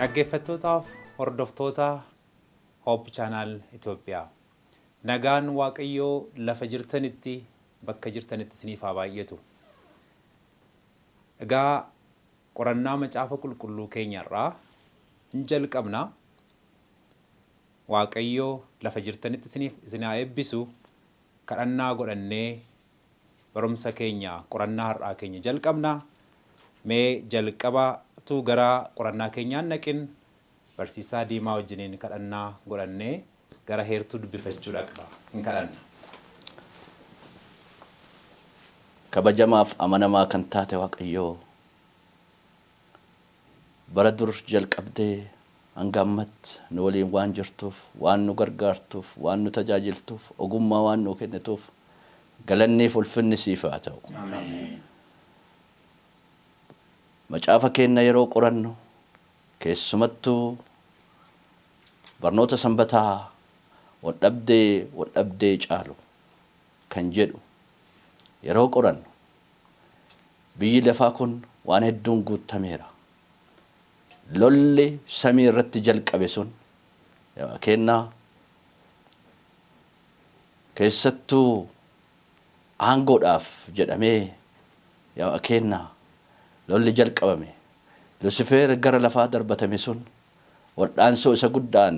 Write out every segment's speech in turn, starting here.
Dhaggeeffattootaaf hordoftoota Hope Channel Itoophiyaa. Nagaan Waaqayyoo lafa jirtanitti bakka jirtanitti isiniif haa baay'atu. Egaa qorannaa Macaafa Qulqulluu keenya irraa in jalqabna. Waaqayyo lafa jirtanitti isiniif isin haa eebbisu. Kadhannaa godhannee barumsa keenya qorannaa har'aa keenya jalqabna. Mee jalqaba utuu gara qorannaa keenyaa hin dhaqin Barsiisaa Diimaa wajjiniin kadhannaa godhannee gara heertuu dubbifachuu dhaqna. In kadhanna. Kabajamaaf amanamaa kan taate Waaqayyoo, bara dur jalqabdee hanga ammatti nu waliin waan jirtuuf, waan nu gargaartuuf, waan nu tajaajiltuuf, ogummaa waan nuu kennituuf galanniif ulfinni siif haa ta'u. Macaafa keenna yeroo qorannu keessumattuu barnoota Sanbataa waldhabdee waldhabdee caalu kan jedhu yeroo qorannu biyyi lafaa kun waan hedduun guuttameera. Lolli samii irratti jalqabe sun yaa keennaa keessattuu aangoodhaaf jedhamee yaa keennaa lolli jalqabame Lusifeer gara lafaa darbatame sun waldhaansoo isa guddaan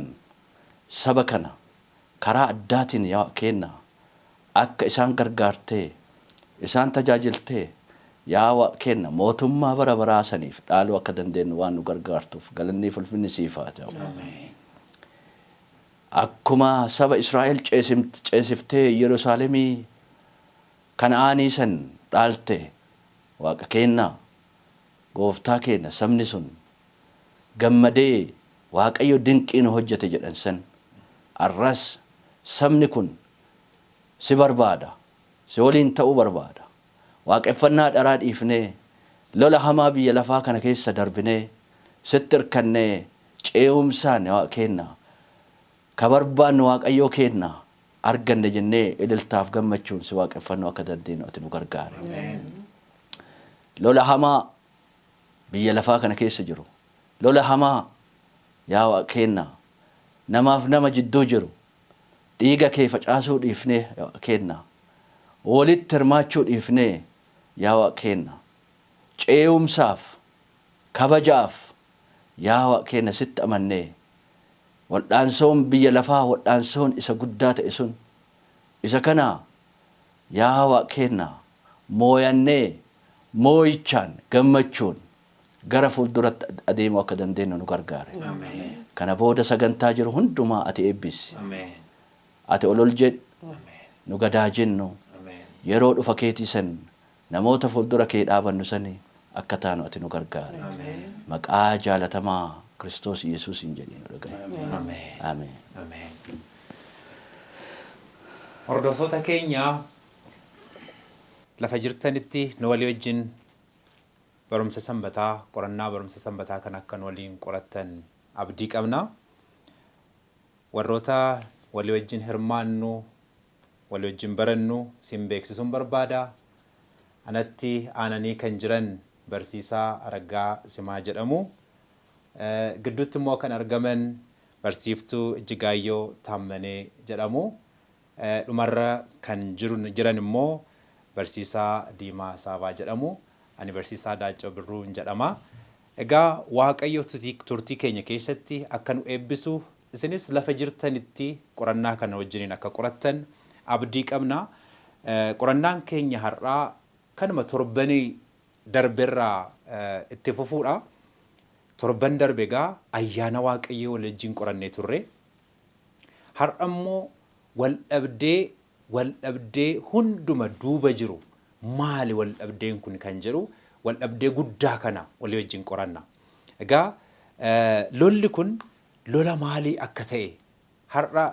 saba kana karaa addaatiin yaa keennaa akka isaan gargaartee isaan tajaajiltee yaa Waaq keenna mootummaa bara baraa saniif dhaaluu akka dandeennu waan nu gargaartuuf galanniif ulfinni siif haa ta'u. Akkuma saba Israa'el ceesiftee Yerusaalemii Kana'aanii san dhaalte Waaqa keenna Gooftaa keenna sabni sun gammadee Waaqayyo dinqii nu hojjete jedhan san arras sabni kun si barbaada, si waliin ta'uu barbaada. Waaqeffannaa dharaa dhiifnee, lola hamaa biyya lafaa kana keessa darbinee, sitti irkannee, ce'umsaan Waaqa keenna, ka barbaannu Waaqayyoo keenna arganne jennee ililtaaf gammachuun si waaqeffannuu akka dandeenyu ati nu gargaari. Lola hamaa biyya lafaa kana keessa jiru, lola hamaa yaa Waaqa keenna namaaf nama jidduu jiru, Dhiiga kee facaasuu dhiifnee yaa Waaqa keenna, wolitti hirmaachuu dhiifnee yaa Waaqa keenna, ceeyumsaaf, kabajaaf yaa Waaqa keenna sitti amannee, waldhaansoon biyya lafaa waldhaansoon isa guddaa ta'e sun, isa kana yaa Waaqa keenna mooyannee mooyichaan, gammachuun gara fuulduratti adeemuu akka dandeennu nu gargaari. Kana booda sagantaa jiru hundumaa ati eebbisi. Ati ol ol jedhi, nu gad haa jennu. Yeroo dhufa keetii san namoota fuuldura kee dhaabannu sani akka taanu ati nu gargaari. Maqaa jaalatamaa Kiristoos Yesuusiin jedhii nu dhaga'i. Ameen. Hordoftoota keenya lafa jirtanitti nu walii wajjin Barumsa Sanbataa, Qorannaa barumsa Sanbataa kana akka nu waliin qorattan abdii qabna. Warroota walii wajjin hirmaannu, walii wajjin barannu isin beeksisuun barbaada. Anatti aananii kan jiran Barsiisaa Araggaa Simaa jedhamu. Gidduutti immoo kan argaman Barsiiftuu Ijjigaayyoo Taammanee jedhamu. Dhumarra kan jiran immoo Barsiisaa Diimaa Saabaa jedhamu. Ani Barsiisaa Daaccoo Birruun jedhama. Egaa Waaqayyo turtii keenya keessatti akka nu eebbisu, isinis lafa jirtanitti qorannaa kana wajjiniin akka qorattan abdii qabna. Qorannaan keenya har'aa kanuma torbanii darberraa itti fufuudha. Torban darbe egaa ayyaana Waaqayyoo wal wajjin qorannee turre. Har'a immoo wal dhabdee wal dhabdee hunduma duuba jiru maali wal dhabdeen kun kan jedhu wal dhabdee guddaa kana walii wajjin qoranna. Egaa lolli kun lola maalii akka ta'e har'a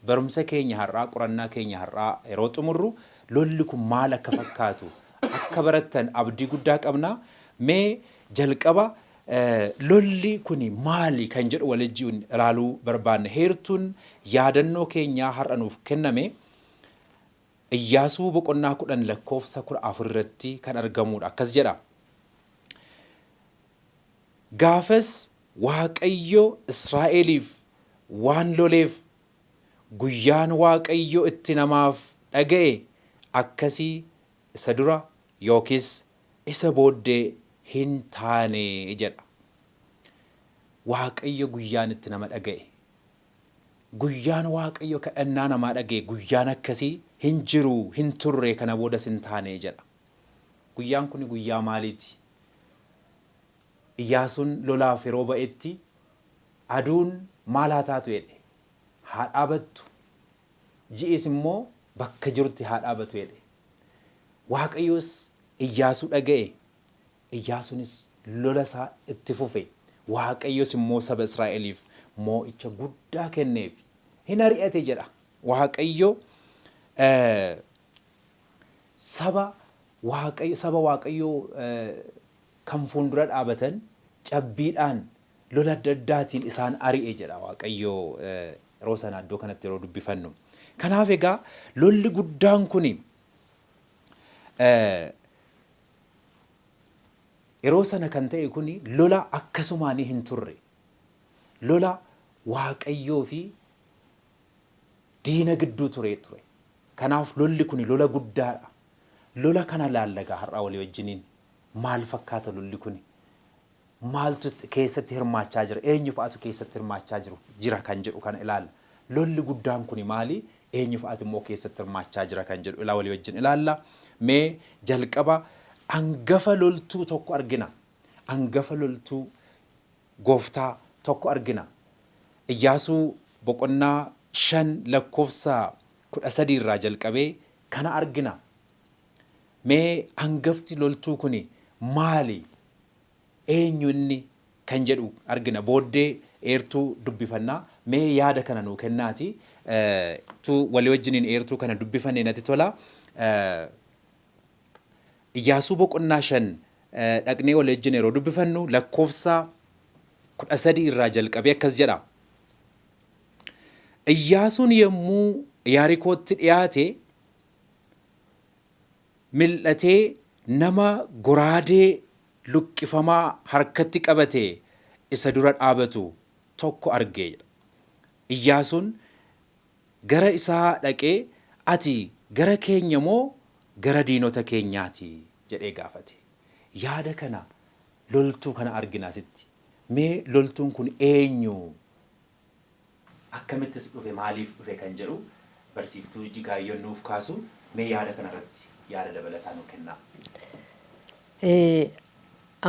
barumsa keenya har'aa qorannaa keenya har'aa yeroo xumurru lolli kun maal akka fakkaatu akka barattan abdii guddaa qabna. Mee jalqaba Lolli kuni maali kan jedhu walijiin ilaaluu barbaanna. Heertuun yaadannoo keenyaa har'a nuuf kenname Iyyaasuu boqonnaa 10 lakkoofsa 14 irratti kan argamuudha. Akkas jedha. Gaafas Waaqayyo Israa'eliif waan loleef guyyaan Waaqayyo itti namaaf dhaga'e akkasii isa dura yookiis isa booddee hin taane jedha. Waaqayyo guyyaan itti nama dhaga'e. Guyyaan Waaqayyo kadhannaa namaa dhaga'e guyyaan akkasii hin jiru, hin turre, kana boodas hin taane jedha. Guyyaan kun guyyaa maaliiti? Iyyaasuun lolaaf yeroo ba'etti aduun maal haa taatu jedhe? Haa dhaabattu. Ji'is immoo bakka jirutti haa dhaabatu jedhe. Waaqayyos Iyyaasuu dhaga'e. Iyyaasuunis lola isaa itti fufe. Waaqayyos immoo saba Israa'eliif moo'icha guddaa kenneef. Hin ari'ate jedha. Waaqayyo saba Waaqayyo saba Waaqayyoo kan fuuldura dhaabatan cabbiidhaan lola adda addaatiin isaan ari'e jedha Waaqayyo yeroo sana iddoo kanatti yeroo dubbifannu. Kanaaf egaa lolli guddaan kuni yeroo sana kan ta'e kuni lola akkasumaanii hin turre. Lola Waaqayyoo fi diina gidduu ture ture. Kanaaf lolli kuni lola guddaadha. Lola kana laallagaa har'a walii wajjiniin maal fakkaata lolli kuni? Maaltu keessatti hirmaachaa jira? Eenyu fa'atu keessatti hirmaachaa jiru jira kan jedhu kana ilaalla. Lolli guddaan kuni maali? Eenyu fa'atu immoo keessatti hirmaachaa jira kan jedhu ilaa walii wajjin ilaalla. Mee jalqaba angafa loltuu tokko argina. Angafa loltuu gooftaa tokko argina. Iyyaasuu boqonnaa 5 lakkoofsa 13 irraa jalqabee kana argina. Mee angafti loltuu kuni maali? Eenyu inni kan jedhu argina. Booddee eertuu dubbifannaa. Mee yaada kana nuu kennaati. Tu walii wajjiniin eertuu kana dubbifanne natti tola. Iyyaasuu boqonnaa 5 dhaqnee walii wajjin yeroo dubbifannu lakkoofsa 13 irraa jalqabee akkas jedha. Iyyaasuun yommuu Yaarikootti dhiyaate mil'atee nama goraadee luqqifamaa harkatti qabate isa dura dhaabatu tokko arge jedha. Iyyaasuun gara isaa dhaqee, Ati gara keenya moo gara diinota keenyaa ti? jedhee gaafate. Yaada kana loltuu kana argina asitti. Mee loltuun kun eenyu? Akkamittis dhufe? Maaliif dhufe? Kan jedhu barsiiftuu Jigaayyoon nuuf kaasu. Mee yaada kana irratti yaada dabalataa nuu kennaa.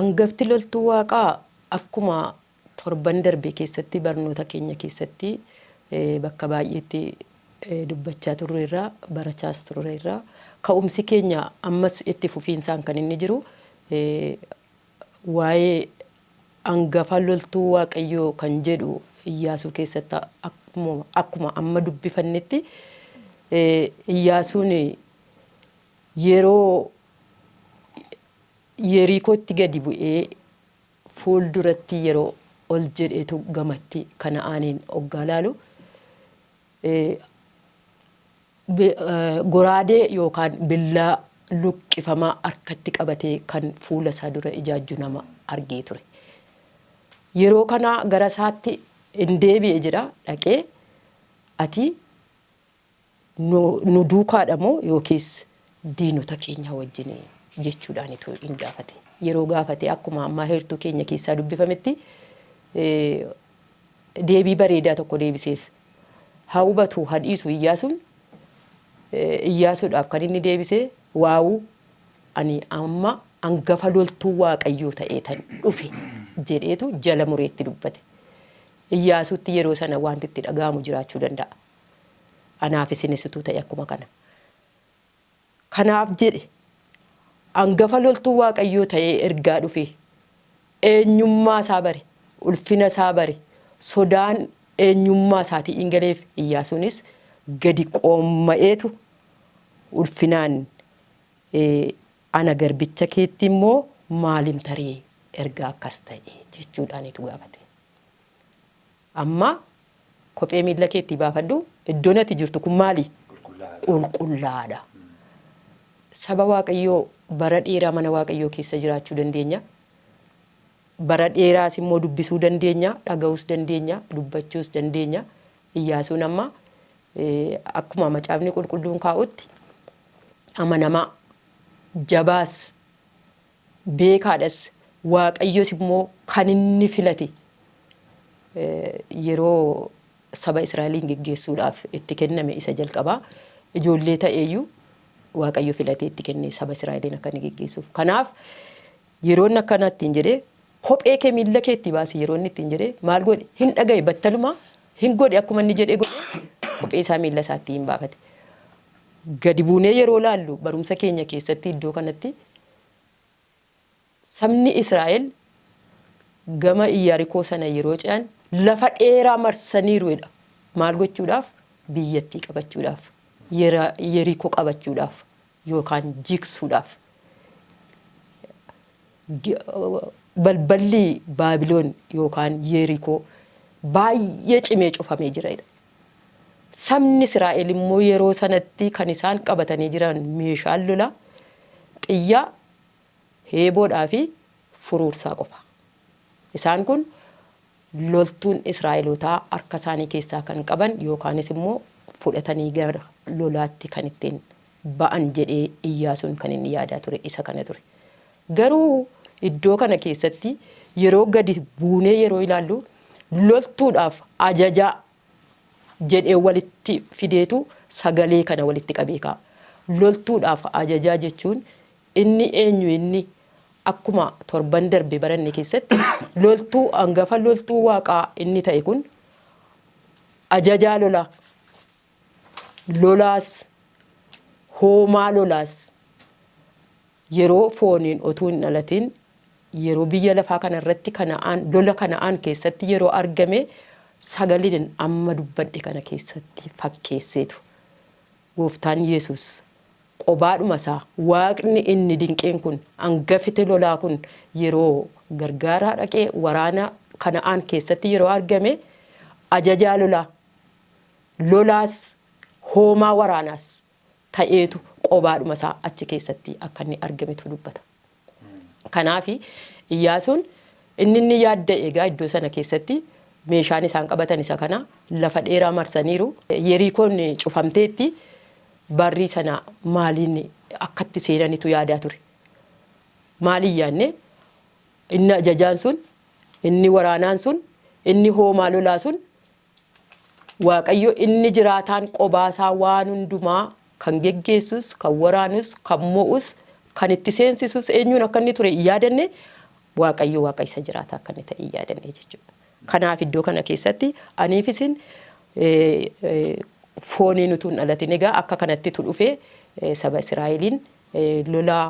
Angafti loltuu Waaqaa akkuma torban darbe keessatti barnoota keenya keessatti bakka baay'eetti dubbachaa turreerra, barachaas turreerra. Ka'umsi keenya ammas itti fufiinsaan kan inni jiru waa'ee angafa loltuu Waaqayyoo kan jedhu Iyyaasuu keessatti akkuma amma dubbifannetti Iyyaasuun yeroo Yeriikootti gadi bu'ee fuulduratti yeroo ol jedheetu gamatti Kana'aaniin oggaa laalu goraadee yookaan billaa luqqifamaa harkatti qabatee kan fuula isaa dura ijaajju nama argee ture. Yeroo kana gara isaatti in deebi'e jedha dhaqee, ati nu duukaadha moo yookiis diinota keenya wajjin jechuudhaanitu in gaafate. Yeroo gaafate akkuma ammaa heertuu keenya keessaa dubbifametti deebii bareedaa tokko deebiseef. Haa hubatu haa dhiisu Iyyaasuun Iyyaasuudhaaf kan inni deebise, waawuu, ani amma angafa loltuu Waaqayyoo ta'eetan dhufe jedheetu jala mureetti dubbate. Iyyaasuutti yeroo sana wanti itti dhaga'amu jiraachuu danda'a. Anaaf isinis utuu ta'e akkuma kana. Kanaaf jedhe angafa loltuu Waaqayyoo ta'ee ergaa dhufee eenyummaa isaa bare, ulfina isaa bare, sodaan eenyummaa isaatii in galeef. Iyyaasuunis gadi qoomma'eetu ulfinaan, ana garbicha keetti immoo maal himta ree erga akkas ta'e jechuudhaanitu gaafate. Amma kophee miilla keettii baafadhu, iddoon ati jirtu kun maali? Qulqullaa'aadha. Saba Waaqayyoo bara dheeraa mana Waaqayyoo keessa jiraachuu dandeenya. Bara dheeraas immoo dubbisuu dandeenya, dhaga'uus dandeenya, dubbachuus dandeenya. Iyyaasuun amma akkuma Macaafni Qulqulluun kaa'utti amanamaa, jabaas, beekaadhas, Waaqayyos immoo kan inni filate yeroo saba Israa'eliin geggeessuudhaaf itti kenname isa jalqabaa ijoollee ta'eeyyuu Waaqayyo filatee itti kenne saba Israa'eliin akka inni geggeessuuf. Kanaaf yeroo inni akkana ittiin jedhee kophee kee miilla keetti baasi yeroo inni ittiin jedhee maal godhe? Hin dhaga'e, battaluma hin godhe, akkuma inni jedhee godhe, kophee isaa miilla isaatti hin baafate. Gadi buunee yeroo laallu barumsa keenya keessatti iddoo kanatti sabni Israa'el gama Iyyaarikoo sana yeroo ce'an lafa dheeraa marsaniiru jedha. Maal gochuudhaaf? Biyyattii qabachuudhaaf. Yerikoo qabachuudhaaf yookaan jigsuudhaaf. Balballi Baabiloon yookaan Yerikoo baay'ee cimee cufamee jira jedha. Sabni Israa'el immoo yeroo sanatti kan isaan qabatanii jiran meeshaan lolaa xiyyaa, heeboodhaa fi furuursaa qofa. Isaan kun loltuun Israa'elootaa harka isaanii keessaa kan qaban yookaanis immoo fudhatanii gara lolaatti kan ittiin ba'an jedhee Iyyaasuun kan inni yaadaa ture isa kana ture. Garuu iddoo kana keessatti yeroo gadi buunee yeroo ilaallu loltuudhaaf ajajaa jedhee walitti fideetu sagalee kana walitti qabee kaa'a. Loltuudhaaf ajajaa jechuun inni eenyu? Inni akkuma torban darbe baranne keessatti loltuu, hangafa loltuu waaqaa inni ta'e kun ajajaa lolaa, lolaas, hoomaa lolaas, yeroo fooniin otuu hin dhalatin yeroo biyya lafaa kana irratti Kana'aan, lola Kana'aan keessatti yeroo argame sagaleen amma dubbadhe kana keessatti fakkeesseetu Gooftaan Yesuus qobaadhuma isaa, Waaqni inni dinqiin kun, angafiti lolaa kun yeroo gargaaraa dhaqee waraana Kana'aan keessatti yeroo argame ajajaa lolaa, lolaas, hoomaa waraanaas ta'eetu qobaadhuma isaa achi keessatti akka inni argametu dubbata. Kanaaf Iyyaasuun inni inni yaadda'e egaa iddoo sana keessatti meeshaan isaan qabatan isa kana, lafa dheeraa marsaniiru. Yeriikoon cufamteetti, barrii sana maaliin akkatti seenanitu yaadaa ture. Maaliin yaadne? Inni ajajaan sun, inni waraanaan sun, inni hoomaa lolaa sun, Waaqayyo inni jiraataan qobaasaa waan hundumaa kan geggeessus, kan waraanus, kan mo'us, kan itti seensisus eenyuun akka inni ture hin yaadanne, Waaqayyo Waaqa isa jiraataa akka inni ta'e hin yaadanne jechuudha. Kanaaf iddoo kana keessatti aniif isin fooniin utuu hin dhalatin egaa akka kanattitu dhufee saba Israa'eliin lola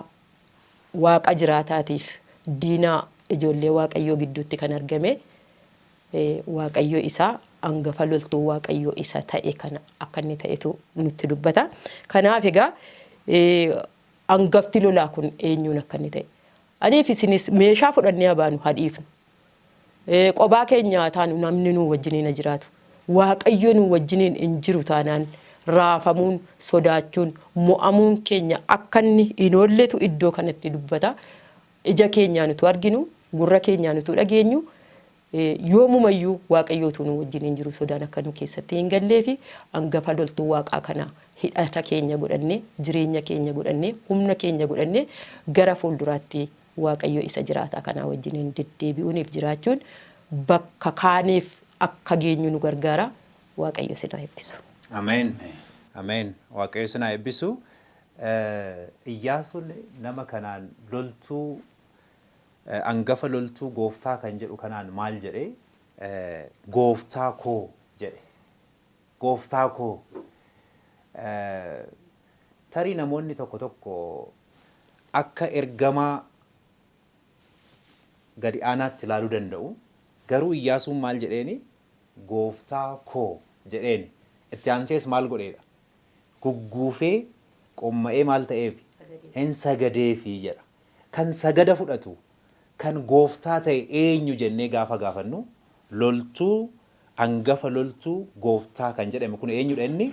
Waaqa jiraataatiif diina ijoollee Waaqayyoo gidduutti kan argame Waaqayyo isa angafa loltuu Waaqayyoo isa ta'e kana akka inni ta'etu nutti dubbata. Kanaaf egaa angafti lolaa kun eenyuun akka inni ta'e. Aniif isinis meeshaa fudhannee haa baanu haa dhiifnu. Qobaa keenya haa taanu, namni nuu wajjiniin haa jiraatu. Waaqayyo nuu wajjiniin hin jiru taanaan raafamuun, sodaachuun, mo'amuun keenya akka inni hin oolletu iddoo kanatti dubbata. Ija keenyaan utuu arginu, gurra keenyaan utuu dhageenyu, yoomumayyuu Waaqayyo utuu nu wajjiniin jiru sodaan akka nu keessatti hin gallee fi angafa loltuu Waaqaa kana hidhata keenya godhannee, jireenya keenya godhannee, humna keenya godhannee gara fuulduraatti Waaqayyo isa jiraataa kanaa wajjiniin deddeebi'uuniif jiraachuun bakka kaaneef akka geenyu nu gargaara. Waaqayyo isin haa eebbisu. Ameen. Ameen. Waaqayyo isin haa eebbisu. Iyyaasuun nama kanaan loltuu, angafa loltuu gooftaa kan jedhu kanaan maal jedhe? Gooftaa koo jedhe. Gooftaa koo. Tarii namoonni tokko tokko akka ergamaa gadi aanaatti ilaaluu danda'u. Garuu Iyyaasuun maal jedheeni? Gooftaa koo jedheeni. Itti aansees maal godheedha? Gugguufee qomma'ee maal ta'eefi? Hin sagadeefi jedha. Kan sagada fudhatu, kan gooftaa ta'e eenyu jennee gaafa gaafannu, loltuu, angafa loltuu gooftaa kan jedhame kun eenyudha inni?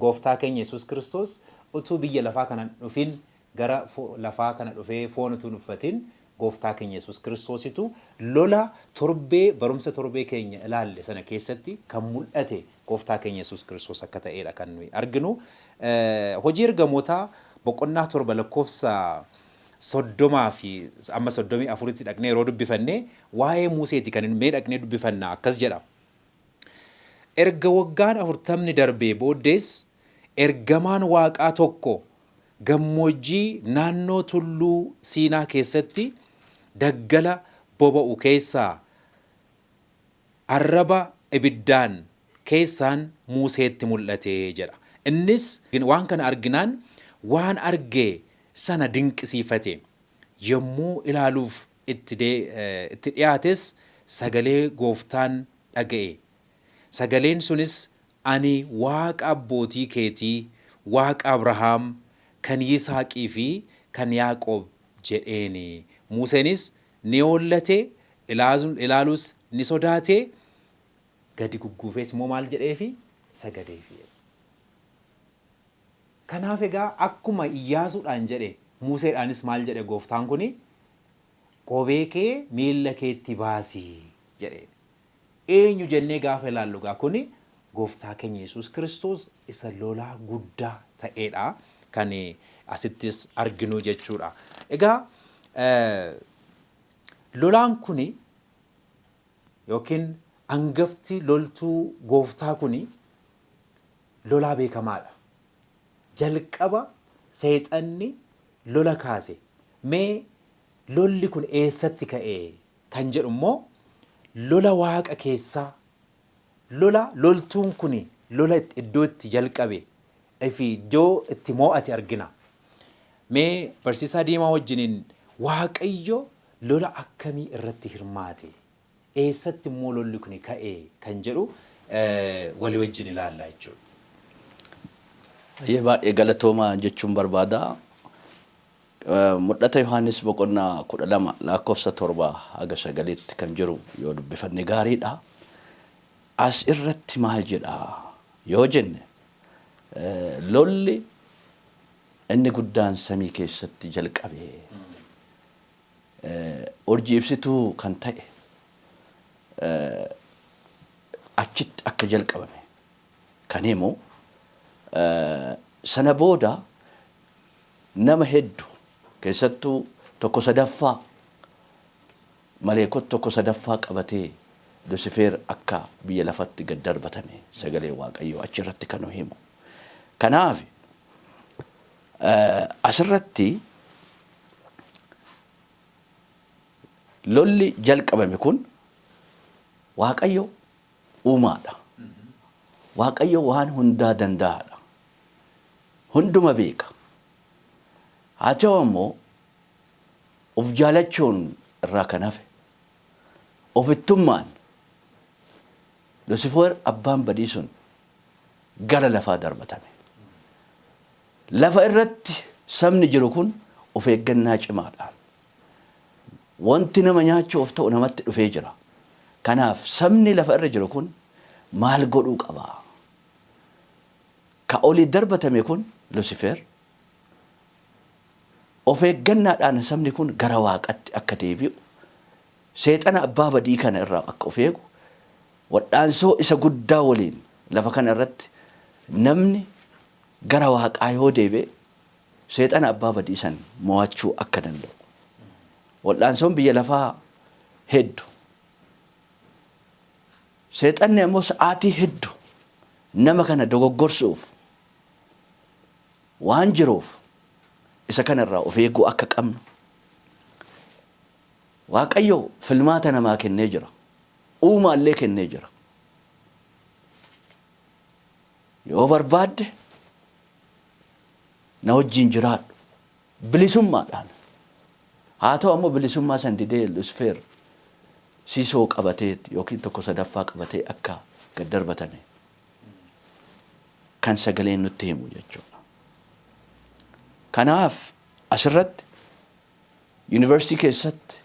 Gooftaa keenya Yesuus Kiristoos utuu biyya lafaa kana hin dhufin, gara lafaa kana dhufee foon utuu hin uffatin Gooftaa keenya Yesuus Kiristoositu lola torbee barumsa torbee keenya ilaalle sana keessatti kan mul'ate Gooftaa keenya Yesuus Kiristoos akka ta'edha kan nuyi arginu. Hojii Ergamootaa boqonnaa 7 lakkoofsa 30 fi amma 34tti dhaqnee yeroo dubbifanne waa'ee Museeti kan mee dhaqnee dubbifanna, akkas jedha. Erga waggaan 40ni darbee booddees ergamaan Waaqaa tokko gammoojjii naannoo tulluu Siinaa keessatti daggala boba'u keessaa arraba ibiddaan keessaan Muuseetti mul'ate jedha. Innis waan kana arginaan waan arge sana dinqisiifate. Yommuu ilaaluuf itti dhiyaates sagalee Gooftaan dhaga'e. Sagaleen sunis, Ani Waaqa abbootii keetii, Waaqa Abrahaam, kan Yishaaqii fi kan Yaaqoob jedheeni. Museenis ni hollate, ilaaluus ni sodaate, gadi gugguufees immoo maal jedheefi? Sagadeefi. Kanaaf egaa akkuma Iyyaasuudhaan jedhe, Museedhaanis maal jedhe Gooftaan kuni? Kophee kee miilla keetti baasi jedheen. Eenyu jennee gaafa ilaallu egaa kuni Gooftaa keenya Yesuus Kiristoos isa lolaa guddaa ta'eedha kan asittis arginu jechuudha. Egaa lolaan kuni yookiin angafti loltuu Gooftaa kuni lolaa beekamaadha. Jalqaba seexanni lola kaase. Mee lolli kun eessatti ka'e kan jedhu immoo lola Waaqa keessaa, lola loltuun kun lola iddoo itti jalqabe fi iddoo itti moo'ate argina. Mee Barsiisaa Diimaa wajjiniin Waaqayyo lola akkamii irratti hirmaate? Eessatti immoo lolli kun ka'e kan jedhu walii wajjin ilaalla jechuudha. Baay'ee baay'ee galatoomaa jechuun barbaada. Mul'ata Yohaannis boqonnaa 12 lakkoofsa 7 haga 9tti kan jiru yoo dubbifanne gaariidha. As irratti maal jedha yoo jenne, lolli inni guddaan samii keessatti jalqabe, urjii ibsituu kan ta'e achitti akka jalqabame kan himu, sana booda nama heddu, keessattuu tokko sadaffaa maleekota tokko sadaffaa qabatee Lusifeer akka biyya lafatti gad darbatame sagalee Waaqayyoo achirratti kan nu himu. Kanaaf asirratti lolli jalqabame kun, Waaqayyo uumaadha. Waaqayyo waan hundaa danda'aadha. Hunduma beeka. Haa ta'u ammoo of jaalachuun irraa kan hafe ofittummaan Lusifoor abbaan badii sun gara lafaa darbatame. Lafa irratti sabni jiru kun of eeggannaa cimaadhaan wanti nama nyaachuuf ta'u namatti dhufee jira. Kanaaf sabni lafa irra jiru kun maal godhuu qaba? Ka olii darbatame kun Lusifer of eeggannaadhaan sabni kun gara Waaqatti akka deebi'u, seexana abbaa badii kana irraa akka of eegu, wadhaansoo isa guddaa waliin lafa kana irratti namni gara Waaqaa yoo deebi'e seexana abbaa badii san mo'achuu akka danda'u. Wal'aansoon biyya lafaa heddu. Seexanni ammoo sa'aatii heddu nama kana dogoggorsuuf waan jiruuf isa kana irraa of eeguu akka qabnu. Waaqayyo filmaata namaa kennee jira. Uumaallee kennee jira. Yoo barbaadde na wajjin jiraadhu bilisummaadhaan. Haa ta'u ammoo bilisummaa san didee Lusifeer siisoo qabatee yookiin tokko sadaffaa qabatee akka gad darbatame kan sagaleen nutti himu jechuudha. Kanaaf asirratti yuunivarsiitii keessatti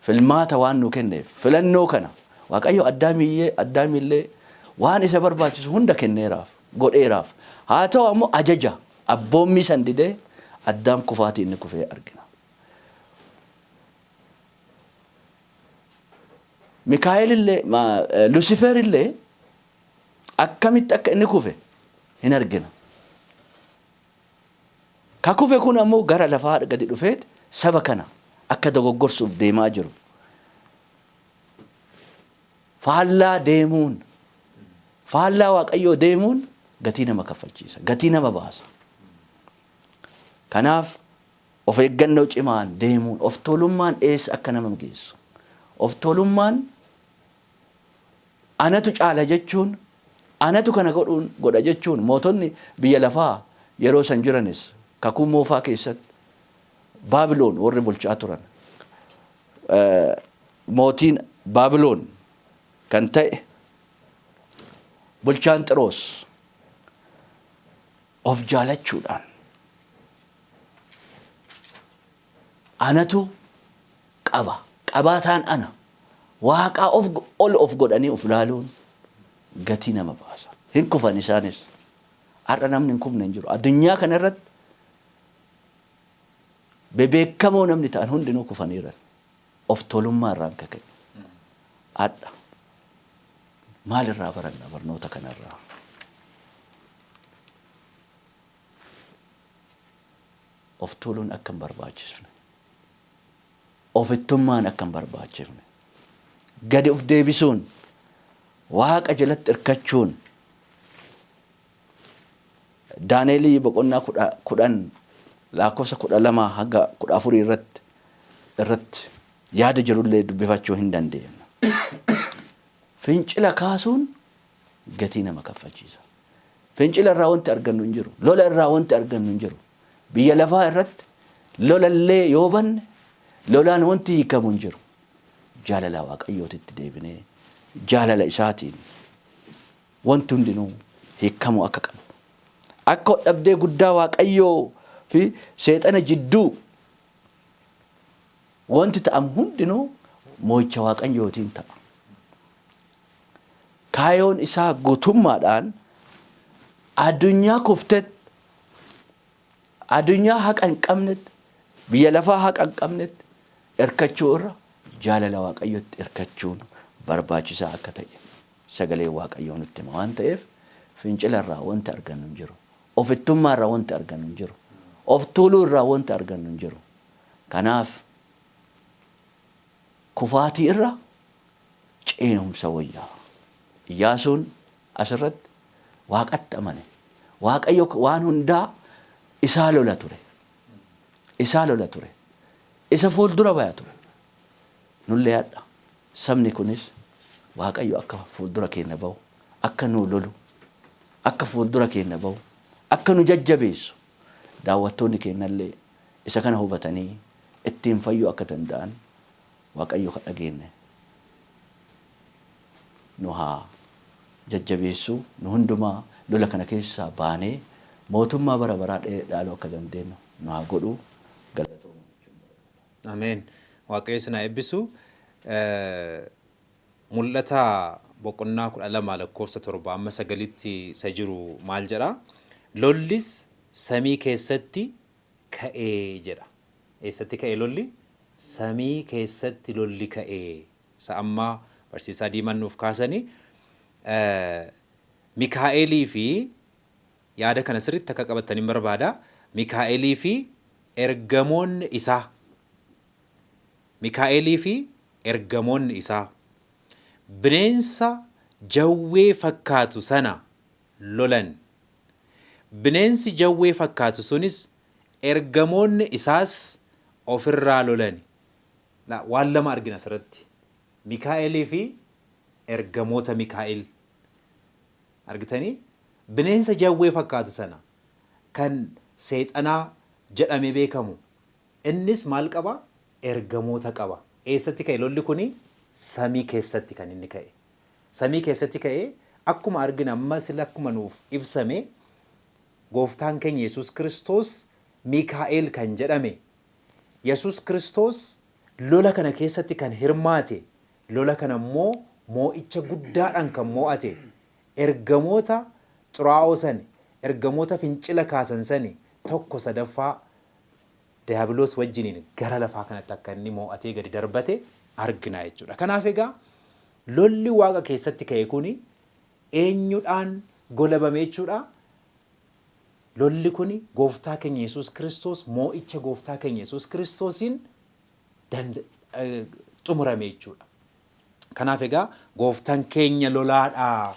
filmaata waan nu kenneef, filannoo kana Waaqayyo Addaamiillee waan isa barbaachisu hunda kenneeraaf, godheeraaf. Haa ta'u ammoo ajaja abboommii san didee Addaam kufaatii inni kufee argina. Mikaa'el illee Lusifer illee akkamitti akka inni kufe hin argina. Ka kufe kun ammoo gara lafaa gadi dhufeet saba kana akka dogoggorsuuf deemaa jiru. Faallaa deemuun, faallaa Waaqayyoo deemuun gatii nama kaffalchiisa, gatii nama baasa. Kanaaf of eeggannoo cimaan deemuun, of tuulummaan eessa akka nama geessu, of tuulummaan anatu caala jechuun, anatu kana godhuun godha jechuun, mootonni biyya lafaa yeroo san jiranis kakuu moofaa keessatti Baabiloon warri bulchaa turan, mootiin Baabiloon kan ta'e bulchaan Xiroos of jaalachuudhaan anatu qaba, qabaataan ana, waaqaa of ol of godhanii of ilaaluun gatii nama baasa. Hin kufan isaanis. Har'a namni hin kufne hin jiru. Addunyaa kana irratti bebeekamoo namni ta'an hundinuu kufaniiran. Of tolummaa irraan kaka'e. Har'a maal irraa baranna barnoota kanarraa? Of tuuluun akka hin barbaachisne, ofittummaan akka hin barbaachifne, gadi of deebisuun, Waaqa jalatti hirkachuun, Daaneelii boqonnaa 10 lakkoofsa 12 haga 14 irratti yaada jirullee dubbifachuu hin dandeenya. Fincila kaasuun gatii nama kaffalchiisa. Fincila irraa wanti argannu hin jiru. Lola irraa wanti argannu hin jiru. Biyya lafaa irratti lolallee yoo banne lolaan wanti hiikamu hin jiru. Jaalala Waaqayyootitti deebinee jaalala isaatiin wanti hundinuu hiikamuu akka qabu. Akka waldhabdee guddaa Waaqayyoo fi seexana jidduu wanti ta'amu hundinuu moo'icha Waaqayyootiin ta'a. Kaayoon isaa guutummaadhaan addunyaa kuftetti, addunyaa haqa hin qabnetti, biyya lafaa haqa hin qabnetti hirkachuu irra jaalala Waaqayyootti hirkachuun barbaachisaa akka ta'e sagaleen Waaqayyoo nutti hima waan ta'eef, fincila irraa wanti argannu hin jiru. Ofittummaa irraa wanti argannu hin jiru. Of tuuluu irraa wanti argannu hin jiru. Kanaaf kufaatii irra ce'umsa wayya. Iyyaasuun asirratti Waaqatti amane. Waaqayyo waan hundaa isaa lola ture. Isaa lola ture. Isa fuuldura baya ture. Nullee hadha sabni kunis Waaqayyo akka fuuldura keenya bahu, akka nuu lolu, akka fuuldura keenya bahu, akka nu jajjabeessu, daawwattoonni keenyallee isa kana hubatanii ittiin fayyuu akka danda'an Waaqayyo ka dhageenne nu haa jajjabeessu. Nu hundumaa lola kana keessaa baanee mootummaa bara baraa dhaaluu akka dandeenyu nu haa godhu. Galatooma jechuun barbaada. Ameen. Waaqayyo isin haa eebbisu. Mul'ata boqonnaa 12 lakkoofsa 7 amma 9tti isa jiru maal jedha? Lollis samii keessatti ka'e jedha. Eessatti ka'e lolli? Samii keessatti lolli ka'e. Isa amma barsiisaa Diimaan nuuf kaasani. Mikaa'elii fi, yaada kana sirriitti akka qabattanin barbaada. Mikaa'elii fi ergamoonni isaa. Mikaa'elii fi ergamoonni isaa bineensa jawwee fakkaatu sana lolan. Bineensi jawwee fakkaatu sunis ergamoonni isaas of irraa lolani. Laa, waan lama argina asirratti. Mikaa'elii fi ergamoota Mikaa'el. Argitanii? Bineensa jawwee fakkaatu sana kan seexanaa jedhamee beekamu innis maal qaba? Ergamoota qaba. Eessatti ka'e lolli kuni? Samii keessatti kan inni ka'e. Samii keessatti ka'e, akkuma argine amma sila akkuma nuuf ibsame, Gooftaan keenya Yesuus Kiristoos Mikaa'el kan jedhame, Yesuus Kiristoos lola kana keessatti kan hirmaate, lola kana immoo moo'icha guddaadhaan kan moo'ate, ergamoota xuraa'oo sani, ergamoota fincila kaasan sani tokko sadaffaa Diyaabiloos wajjiniin gara lafaa kanatti akka inni moo'atee gadi darbate argina jechuudha. Kanaaf egaa Lolli waaqa keessatti ka'e kuni eenyudhaan golabame jechuudha? Lolli kuni gooftaa keenya Yesuus Kiristoos, moo'icha gooftaa keenya Yesuus Kiristoosiin xumurame jechuudha. Kanaaf egaa gooftaan keenya lolaadha.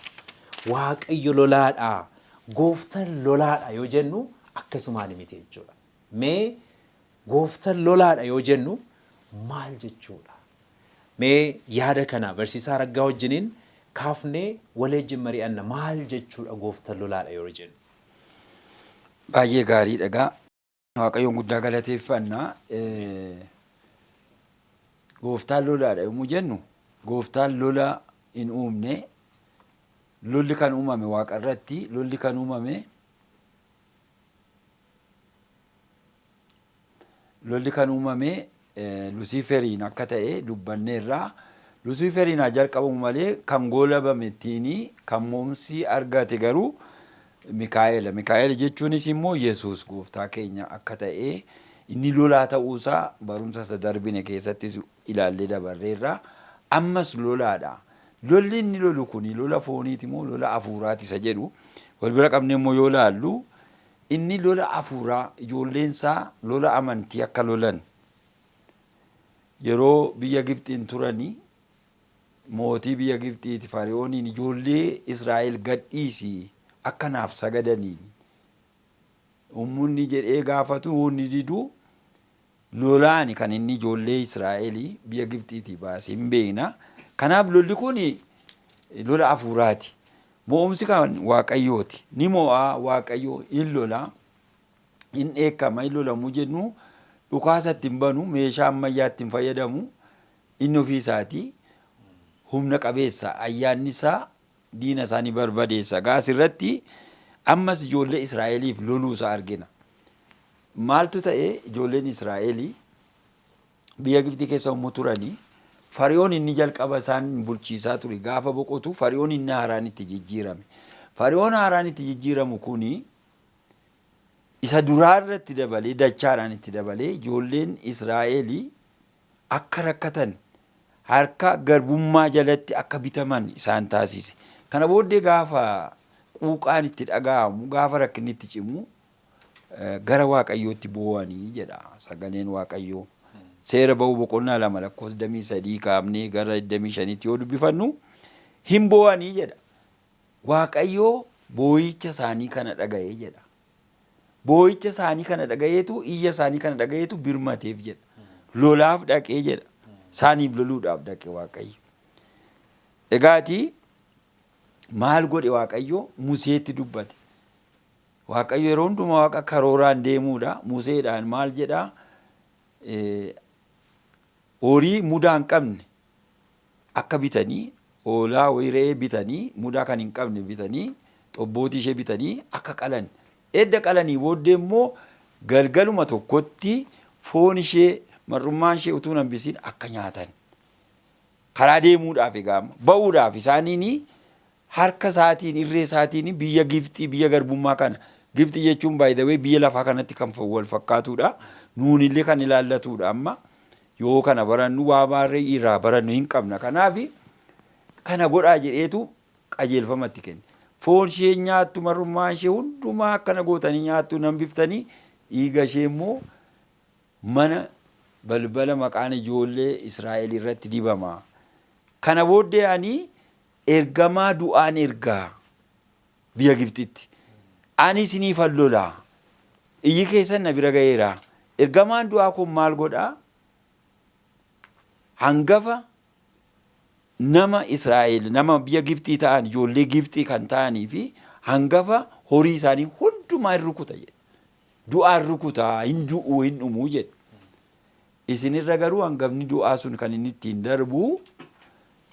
Waaqayyo lolaadha. Gooftaan lolaadha yoo jennu akkasumaan miti jechuudha. Mee gooftaan lolaadha yoo jennu maal jechuudha? Mee yaada kana barsiisaa Raggaa wajjiniin kaafnee waliin mari'anna, maal jechuudha gooftaan lolaadha yoo jennu? Baay'ee gaariidha egaa. Waaqayyoon guddaa galateeffanna. Gooftaan lolaadha yommuu jennu, gooftaan lola hin uumne. Lolli kan uumame waaqa irratti. Lolli kan uumame Lusiiferiin akka ta'e dubbanneerra. Lusiiferiin haa jalqabamu malee kan goolabame ittiin kan moomsi argate garuu Mikaa'ela. Mikaa'el jechuunis immoo Yesuus gooftaa keenya akka ta'e, inni lolaa ta'uusaa barumsa isa darbine keessattis ilaallee dabarreerra. Ammas lolaadha. Lolli inni lolu kuni lola fooniiti moo lola hafuuraati isa jedhu wal bira qabnee immoo yoo laallu, inni lola hafuuraa, ijoolleen isaa lola amantii akka lolan. Yeroo biyya Gibxiin turanii mootii biyya Gibxiiti Fari'ooniin, "Ijoollee Israa'el gadhiisi akka naaf sagadaniin," ummunni jedhee gaafatu, inni didu, lolaani kan inni ijoollee Israa'el biyya Gibxiitii baase hin beekna. Kanaaf lolli kun lola hafuuraati. Mo'umsi kan Waaqayyooti. Ni mo'aa Waaqayyo, hin lola, hin dheekkama, hin lolamu jennu dhukaasa ittiin banu, meeshaa ammayyaa ittiin fayyadamu. Inni ofii isaatii humna qabeessa, ayyaanni isaa diina isaa ni barbadeessa. Egaa asirratti ammas ijoollee Israa'eliif loluu isaa argina. Maaltu ta'e? Ijoolleen Israa'elii biyya Gibxii keessa yommuu turanii, Fari'oon inni jalqaba isaan bulchiisaa ture gaafa boqotu, Fari'oon inni haaraan itti jijjiirame. Fari'oon haaraan itti jijjiiramu kuni isa duraa irratti dabalee, dachaadhaan itti dabalee, ijoolleen Israa'elii akka rakkatan, harka garbummaa jalatti akka bitaman isaan taasise. Kana booddee gaafa quuqaan itti dhaga'amu, gaafa rakkinni itti cimu, gara Waaqayyootti boo'anii jedha sagaleen Waaqayyoo. Seera Ba'uu boqonnaa 2 lakkoofsa 23 kaafnee gara 25tti yoo dubbifannu, hin boo'anii jedha. Waaqayyoo boo'icha isaanii kana dhaga'ee jedha. Boo'icha isaanii kana dhaga'eetu, iyya isaanii kana dhaga'eetu birmateef jedha. Lolaaf dhaqee jedha. Isaaniif loluudhaaf dhaqe Waaqayyo. Egaati maal godhe Waaqayyo? Museetti dubbate. Waaqayyo yeroo hundumaa Waaqa karooraan deemuudha. Museedhaan maal jedhaa? Horii mudaa hin qabne akka bitanii, hoolaa wayii, re'ee bitanii, mudaa kan hin qabne bitanii, xobbootii ishee bitanii akka qalan. Edda qalanii booddee immoo galgaluma tokkotti foon ishee, mar'ummaan ishee utuu hin hambisiin akka nyaatan. Karaa deemuudhaaf egaa ba'uudhaaf isaaniin harka isaatiin, irree isaatiin biyya Gibxii, biyya garbummaa kana. Gibxii jechuun, by the way, biyya lafaa kanatti kan wal fakkaatudha. Nuunillee kan ilaallatudha amma. Yoo kana barannu waa baarree irraa barannu hin qabna. Kanaaf kana godhaa jedheetu qajeelfama itti kenne. Foon ishee nyaattu, mar'ummaan ishee hundumaa akkana gootanii nyaattu, nan biftanii, dhiiga ishee immoo mana balbala maqaan ijoollee Israa'el irratti dibama. Kana booddee ani ergamaa du'aan ergaa biyya Gibxitti. Ani isiniifan lolaa. Iyyi keessan na bira ga'eera. Ergamaan du'aa kun maal godhaa? Hangafa nama Israa'el, nama biyya Gibxii ta'an, ijoollee Gibxii kan ta'anii fi hangafa horii isaanii hundumaa hin rukuta jedhe. Du'aan rukutaa, hin du'u, hin dhumuu jedhe. Isinirra garuu hangafni du'aa sun kan inni ittiin darbu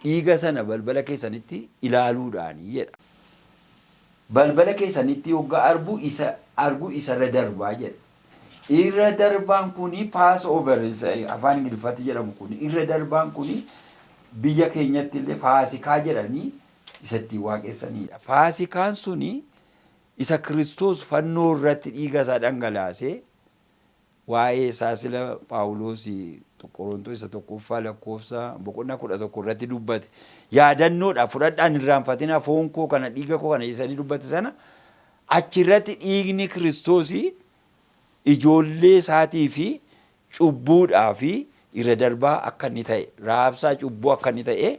dhiiga sana balbala keessanitti ilaaluudhaani jedha. Balbala keessanitti hoggaa argu, isa argu isarra darbaa jedha. Irra darbaan kuni, pass over afaan Ingiliffaatti jedhamu kuni, irra darbaan kuni biyya keenyatti illee faasikaa jedhanii isa ittiin waaqessanidha. Faasikaan suni isa Kiristoos fannoo irratti dhiiga isaa dhangalaasee waa'ee isaa sila Phaawulos tuqee. Qorontoos isa tokkoffaa lakkoofsa boqonnaa 11 irratti dubbate yaadannoodha fudhadhaan hin irraanfatinaa foon koo kana dhiiga koo kana isanii dubbate sana achirratti dhiigni Kiristoosii ijoollee isaatii fi cubbuudhaa fi irra darbaa akka inni ta'e raabsaa cubbuu akka inni ta'e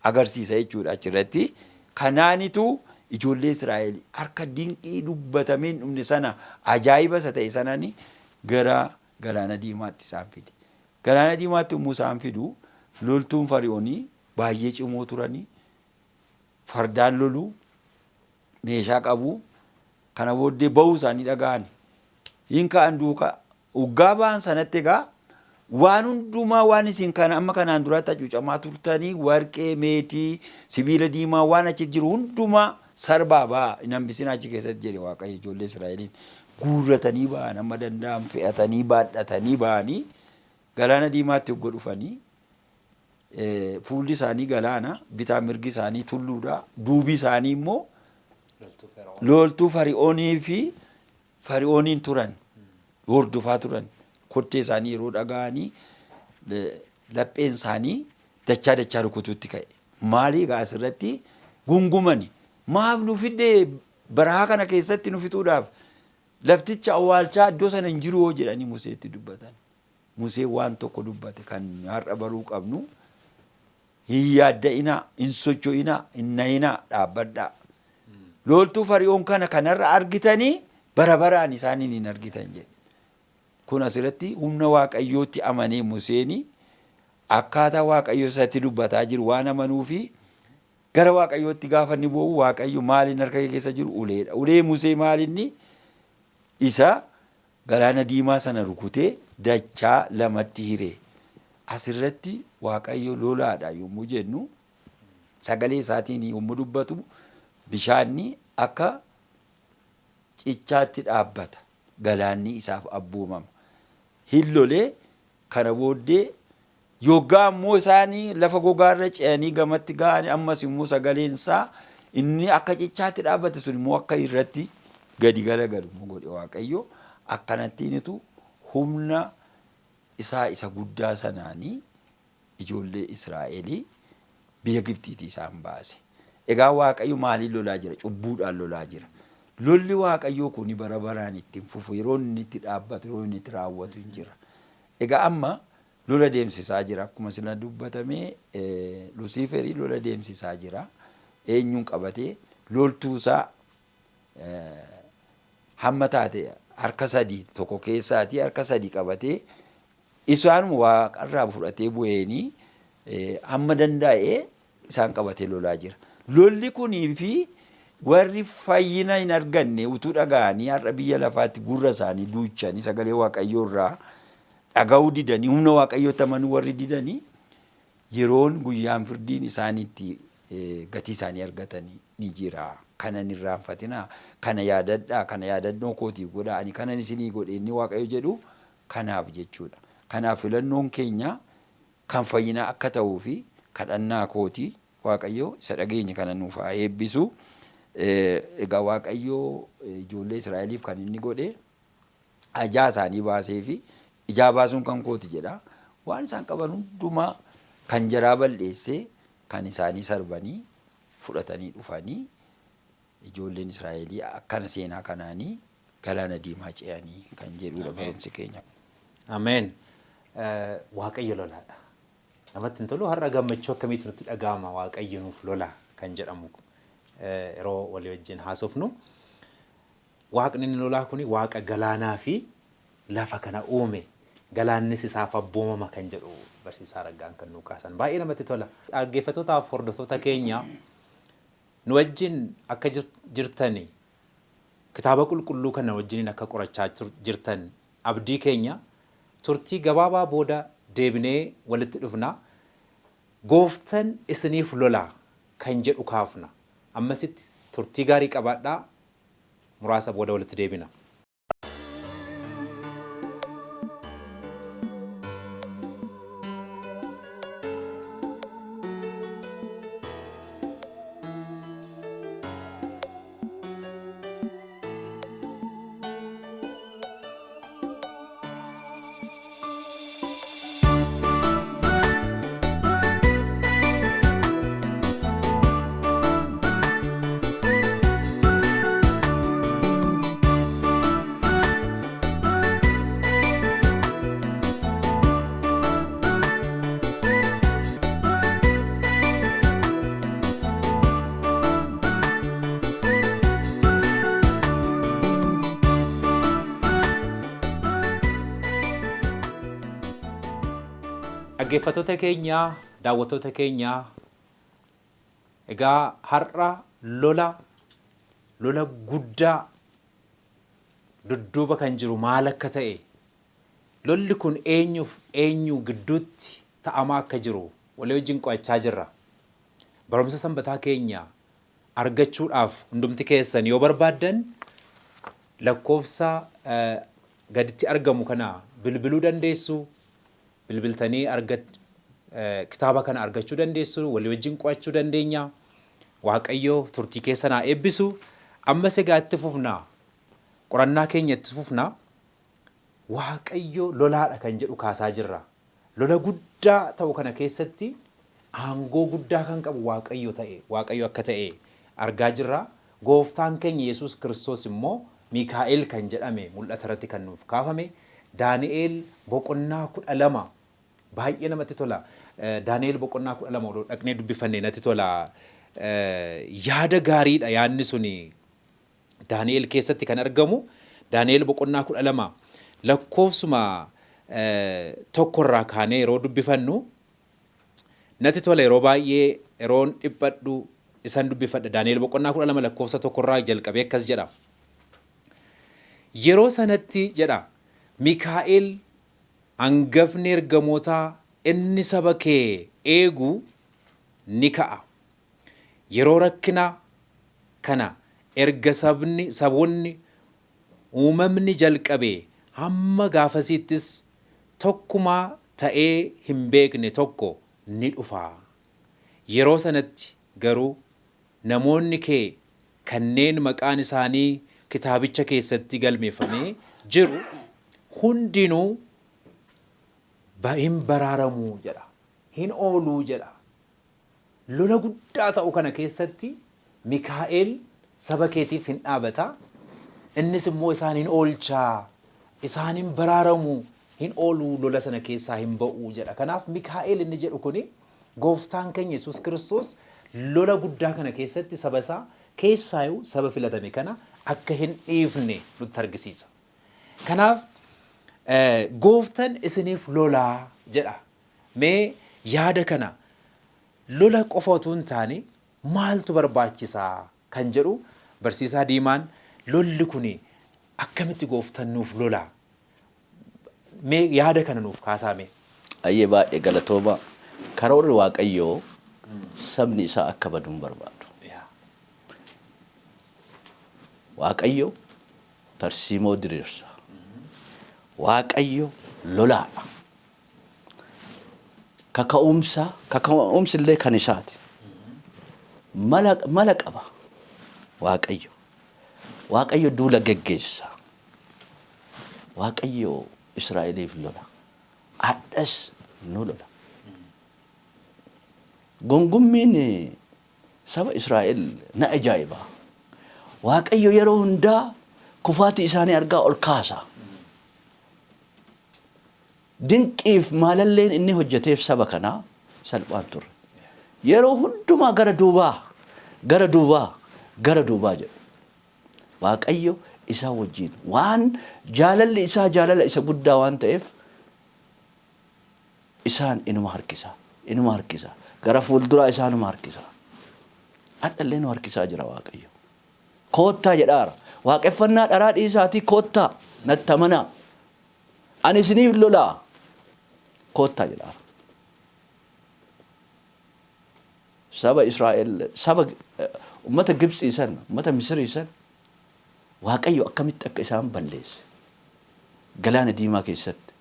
agarsiisa jechuudha achirratti. Kanaanitu ijoollee Israa'el harka dinqii dubbatamee hin dhumne sana ajaa'iba isa ta'e sanaan gara galaana diimaatti isaan fide. Galaana diimaatti yommuu isaan fidu loltuun Fari'oonii baay'ee cimoo turanii fardaan loluu meeshaa qabu kana booddee ba'uu isaanii dhaga'an. Hin ka'an duukaa. Uggaa ba'an sanatti egaa waan hundumaa waan isin kana amma kanaan duraatti hacuucamaa turtanii warqee, meetii, sibiila diimaa waan achi jiru hundumaa sarbaa ba'aa hin hambisinaa achi keessatti jedhe Waaqayyo ijoollee Israa'eliin. Guurratanii ba'an amma danda'an fe'atanii baadhatanii ba'anii galaana diimaatti hogga dhufanii fuulli isaanii galaana bitaa mirgi isaanii tulluudha duubi isaanii immoo loltuu Fari'oonii fi Fari'ooniin turan hordofaa turan kottee isaanii yeroo dhaga'anii lapheen isaanii dachaa dachaa rukutuutti ka'e. Maali egaa asirratti gungumani maaf nu fidde barahaa kana keessatti nu fixuudhaaf lafticha awwaalchaa iddoo sana hin jiru hoo jedhanii Museetti dubbatan. Museen waan tokko dubbate kan har'a baruu qabnu hin yaadda'inaa, hin socho'inaa, hin na'inaa, dhaabbadhaa. Loltuu Fari'oon kana kanarra argitanii bara baraan isaaniin hin argitan jedhe. Kun asirratti humna Waaqayyootti amanee Museen akkaataa Waaqayyo isatti dubbataa jiru waan amanuu fi gara Waaqayyootti gaafa inni boo'u Waaqayyo maaliin harka kee keessa jiru uleedha. Ulee Musee maalinni isa galaana diimaa sana rukutee dachaa lamatti hire. Asirratti Waaqayyo lolaadha yommuu jennu sagalee isaatiin yommuu dubbatu bishaanni akka cichaatti dhaabbata. Galaanni isaaf abboomama. Hin lolee kana booddee yoggaa ammoo isaanii lafa gogaarra ce'anii gamatti ga'anii ammas immoo sagaleen isaa inni akka cichaatti dhaabbate sun immoo akka irratti gadi galagalu immoo godhe Waaqayyo akkanattiinitu humna isaa isa guddaa sanaanii ijoollee Israa'elii biyya Gibxiitii isaan baase. Egaa Waaqayyo maaliin lolaa jira? Cubbuudhaan lolaa jira. Lolli Waaqayyoo kun bara baraan itti hin fufu. Yeroo inni itti dhaabbatu, yeroo inni itti raawwatu hin jira. Egaa amma lola deemsisaa jira. Akkuma sila dubbatame Lusiiferii lola deemsisaa jira. Eenyuun qabatee loltuusaa hamma taate harka sadii tokko keessaatii harka sadii qabatee isaanuma waaqarraa fudhatee bu'eenii hamma danda'e isaan qabatee lolaa jira. Lolli kunii fi warri fayyina hin arganne utuu dhaga'anii har'a biyya lafaatti gurra isaanii duuchanii sagalee Waaqayyoo irraa dhaga'uu didanii humna Waaqayyootti amanuu warri didanii yeroon guyyaan firdiin isaaniitti gatii isaanii argatanii ni jira. Kana hin irraanfatinaa, kana yaadadhaa, kana yaadannoo kootiif godhaa, ani kanan isinii godhe inni Waaqayyo jedhu kanaaf jechuudha. Kanaaf filannoon keenya kan fayyinaa akka ta'uu fi kadhannaa kooti Waaqayyo isa dhageenye kana nuuf haa eebbisu. Egaa Waaqayyo ijoollee Israa'eliif kan inni godhe ajaa isaanii baasee fi ijaa baasuun kan kooti jedha. Waan isaan qaban hundumaa kan jaraa bal'eessee kan isaanii sarbanii fudhatanii dhufanii ijoolleen Israa'elii akkana seenaa kanaanii galaana diimaa ce'anii kan jedhudha barumsi keenya. Ameen. Waaqayyo lolaadha. Namatti hin tolu har'a gammachuu akkamiitu nutti dhaga'ama Waaqayyo nuuf lola kan jedhamu yeroo walii wajjin haasofnu. Waaqni inni lolaa kun waaqa galaanaa fi lafa kana uume galaannis isaaf abboomama kan jedhu barsiisaa Raggaan kan nuu kaasan. Baay'ee namatti tola. Dhaggeeffattootaaf hordoftoota keenya nu wajjin akka jirtani kitaaba qulqulluu kana wajjiniin akka qorachaa jirtan abdii keenya turtii gabaabaa booda deebinee walitti dhufna. Gooftan isiniif lola kan jedhu kaafna. Ammasitti turtii gaarii qabaadhaa muraasa booda walitti deebina. Dhaggeeffattoota keenya, daawwattoota keenya, egaa har'a lola lola guddaa dudduuba kan jiru maal akka ta'e, lolli kun eenyuuf eenyu gidduutti ta'amaa akka jiru walii wajjin qo'achaa jirra. Barumsa sanbataa keenya argachuudhaaf hundumti keessan yoo barbaaddan lakkoofsa gaditti argamu kana bilbiluu dandeessu. Bilbiltanii kitaaba kana argachuu dandeessu, walii wajjin qo'achuu dandeenya. Waaqayyo turtii keessan haa eebbisu. Ammas egaa itti fufna. Qorannaa keenya itti fufna. Waaqayyo lolaadha kan jedhu kaasaa jirra. Lola guddaa ta'u kana keessatti aangoo guddaa kan qabu Waaqayyo ta'e, Waaqayyo akka ta'e argaa jirra. Gooftaan keenya Yesuus Kiristoos immoo Miikaa'el kan jedhame mul'ata irratti kan nuuf kaafame. Daani'el boqonnaa 12 baay'ee namatti tola. Daani'el boqonnaa 12 odoo dhaqnee dubbifanne natti tola. Yaada gaariidha yaadni suni Daani'el keessatti kan argamu. Daani'el boqonnaa 12 lakkoofsuma tokkorraa kaanee yeroo dubbifannu natti tola. Yeroo baay'ee yeroon dhiphadhu isan dubbifadha. Daani'el boqonnaa 12 lakkoofsa tokkorraa jalqabee akkas jedha. Yeroo sanatti jedha, Mikaa'el hangafni ergamootaa inni saba kee eegu ni ka'a. Yeroo rakkina kana erga sabni, saboonni uumamni jalqabee hamma gaafasiittis tokkumaa ta'ee hin beekne tokko ni dhufa. Yeroo sanatti garuu namoonni kee kanneen maqaan isaanii kitaabicha keessatti galmeeffamee jiru hundinuu hin baraaramu jedha. Hin oolu jedha. Lola guddaa ta'u kana keessatti Mikaa'el saba keetiif hin dhaabata, innis immoo isaan hin oolcha, isaan hin baraaramu, hin oolu, lola sana keessaa hin ba'u jedha. Kanaaf Mikaa'el inni jedhu kuni Gooftaan keenya Yesuus Kiristoos lola guddaa kana keessatti saba isaa keessaayuu saba filatame kana akka hin dhiifne nutti argisiisa. Kanaaf Gooftan isiniif lolaa jedha. Mee yaada kana lola qofa utuu hin taane maaltu barbaachisaa kan jedhu barsiisaa Diimaan, lolli kun akkamitti Gooftan nuuf lola? Mee yaada kana nuuf kaasaa mee. Ayyee, baay'ee galatooma. Karoorri Waaqayyoo sabni isaa akka badu hin barbaadu. Waaqayyo tarsiimoo diriirsa. Waaqayyo lolaadha. Kaka'umsa, kaka'umsi illee kan isaati. Mala, mala qaba Waaqayyo. Waaqayyo duula geggeessa. Waaqayyo Israa'eliif lola. Hadhas nu lola. Gongummiin saba Israa'el na ajaa'iba. Waaqayyo yeroo hundaa kufaatii isaanii argaa ol kaasa. Dinqiif maalalleen inni hojjeteef saba kanaa salphaan turre. Yeroo hundumaa gara duubaa, gara duubaa, gara duubaa jedhu. Waaqayyo isaan wajjin waan jaalalli isaa jaalala isa guddaa waan ta'eef isaan inuma harkisa, inuma harkisa. Gara fuulduraa isaanuma harkisa. Hadhallee nu harkisaa jira Waaqayyo. Koottaa jedhaara. Waaqeffannaa dharaa dhiisaatii koottaa, natti amanaa. Ani isiniif lolaa, koottaa jedhaara. Saba Israa'el, saba ummata Gibxii san, ummata Misirii san Waaqayyo akkamitti akka isaan balleesse galaana diimaa keessatti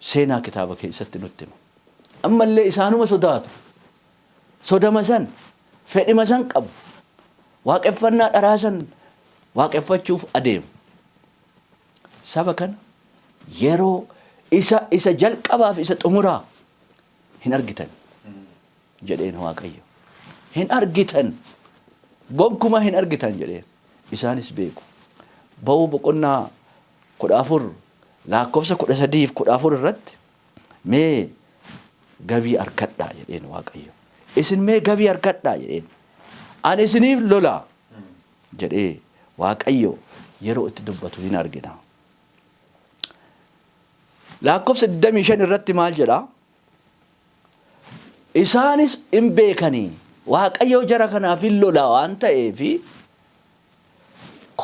seenaa kitaaba keessatti nutti hima. Ammallee isaanuma sodaatu. Sodama san, fedhima san qabu. Waaqeffannaa dharaa san waaqeffachuuf adeemu. Saba kana yeroo isa isa jalqabaaf isa xumuraa hin argitan jedheen Waaqayyo. Hin argitan. Gonkumaa hin argitan jedheen. Isaanis beeku. Ba'uu boqonnaa 14 lakkoofsa 13 fi 14 irratti mee gabii argadhaa jedheen Waaqayyo. Isin mee gabii argadhaa jedheen. Ani isiniif lola jedhee Waaqayyo yeroo itti dubbatu hin argina. Lakkoofsa 25 irratti maal jedhaa? Isaanis hin beekanii Waaqayyo jara kanaaf hin lola waan ta'eefi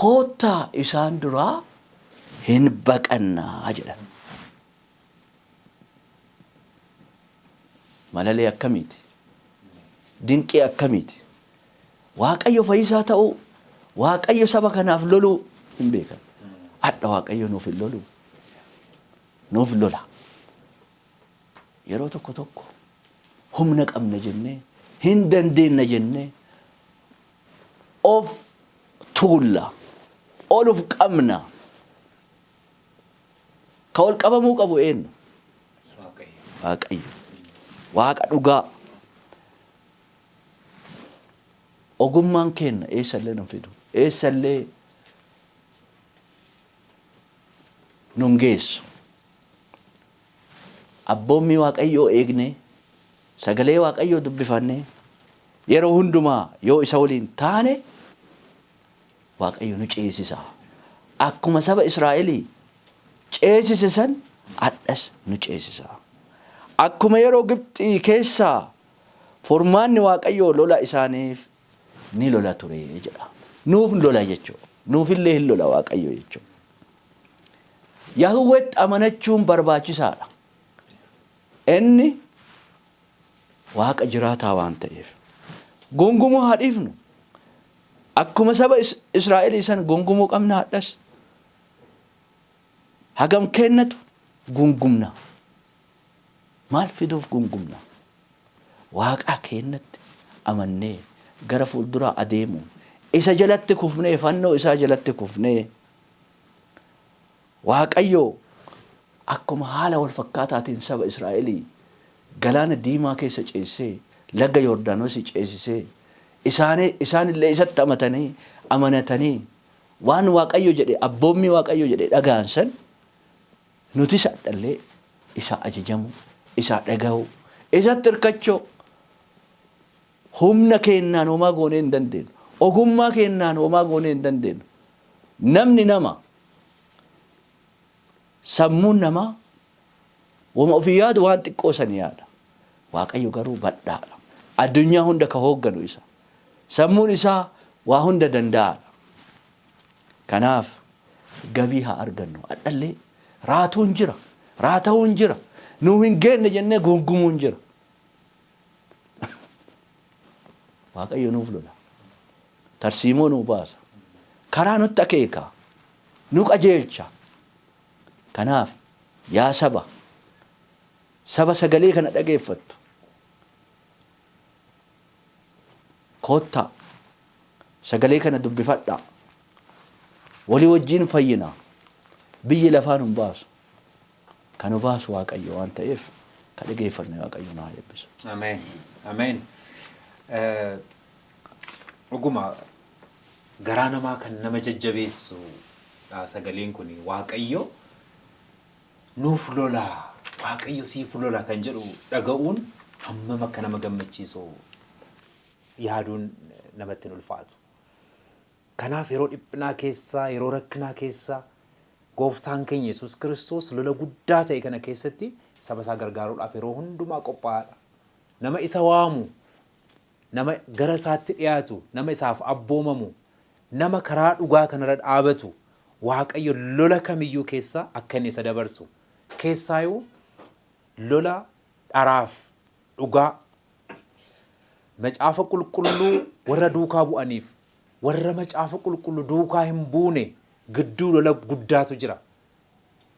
koottaa isaan duraa hin baqannaa jedhan. Malalee akkamiiti? Dinqii akkamiiti? Waaqayyo fayyisaa ta'uu, Waaqayyo saba kanaaf loluu hin beekan. Hadha Waaqayyo nuuf hin loluu? Nuuf lola. Yeroo tokko tokko humna qabna jennee, hin dandeenna jennee of tuulla, ol uf qabna. Ka ol qabamuu qabu eenyu? Waaqayyo. Waaqa dhugaa. Ogummaan keenna eessallee nun fidu. Eessallee nun geessu. Abboommii Waaqayyoo eegnee, sagalee Waaqayyoo dubbifannee, yeroo hundumaa yoo isa waliin taane Waaqayyo nu ceesisa. Akkuma saba Israa'elii ceesise san hadhas nu ceesisa. Akkuma yeroo Gibxii keessaa furmaanni Waaqayyoo lola isaaniif ni lola ture jedha. Nuuf lola jechuudha. Nuufillee hin lola Waaqayyo jechuudha. Yahuwetti amanachuun barbaachisaadha. Inni Waaqa jiraataa waan ta'eef. Gungumuu haa dhiifnu. Akkuma saba Israa'elii san gungumuu qabna hadhas. Hagam keennatu gungumna. Maal fiduuf gungumna? Waaqa keennatti amannee gara fuulduraa adeemuun isa jalatti kufnee, fannoo isaa jalatti kufnee, Waaqayyo akkuma haala wal fakkaataatiin saba Israa'elii galaana diimaa keessa ceesisee, laga Yordaanosii ceesisee, isaanii isaanillee isatti amatanii amanatanii waan Waaqayyo jedhe, abboommii Waaqayyo jedhe dhaga'an san, nutis hadhallee isaa ajajamuu, isaa dhaga'uu, isatti hirkachuu. Humna keennaan homaa goonee hin dandeennu. Ogummaa keennaan homaa goonee hin dandeennu. Namni nama. Sammuun namaa wama ofii yaadu waan xiqqoo sani yaada. Waaqayyo garuu badhaadha. Addunyaa hunda ka hoogganu isa. Sammuun isaa waa hunda danda'aadha. Kanaaf gabii haa argannu. Hadhallee raatuun jira. Raata'uun jira. Nuu hin geenne jennee guungumuun jira. Waaqayyo nuuf lola. Tarsiimoo nuu baasa. Karaa nutti akeeka. Nu qajeelcha. Kanaaf yaa saba, saba sagalee kana dhageeffattu, koottaa sagalee kana dubbifadhaa. Walii wajjin fayyina. Biyyi lafaa nun baasu. Ka nu baasu Waaqayyo waan ta'eef ka dhageeffanne Waaqayyo nu haa eebbisu. Ameen. Ameen. Dhuguma garaa namaa kan nama jajjabeessu dha sagaleen kun. Waaqayyo nuuf lola, Waaqayyo siif lola kan jedhu dhaga'uun hammam akka nama gammachiisu yaaduun namatti hin ulfaatu. Kanaaf yeroo dhiphinaa keessa, yeroo rakkinaa keessa Gooftaan keenya Yesuus Kiristoos lola guddaa ta'e kana keessatti saba isaa gargaaruudhaaf yeroo hundumaa qophaa'aadha. Nama isa waamu, nama gara isaatti dhiyaatu, nama isaaf abboomamu, nama karaa dhugaa kanarra dhaabatu Waaqayyo lola kamiyyuu keessa akka inni isa dabarsu. Keessaayuu lola dharaaf dhugaa Macaafa Qulqulluu warra duukaa bu'aniif warra Macaafa Qulqullu duukaa hin buune gidduu lola guddaatu jira.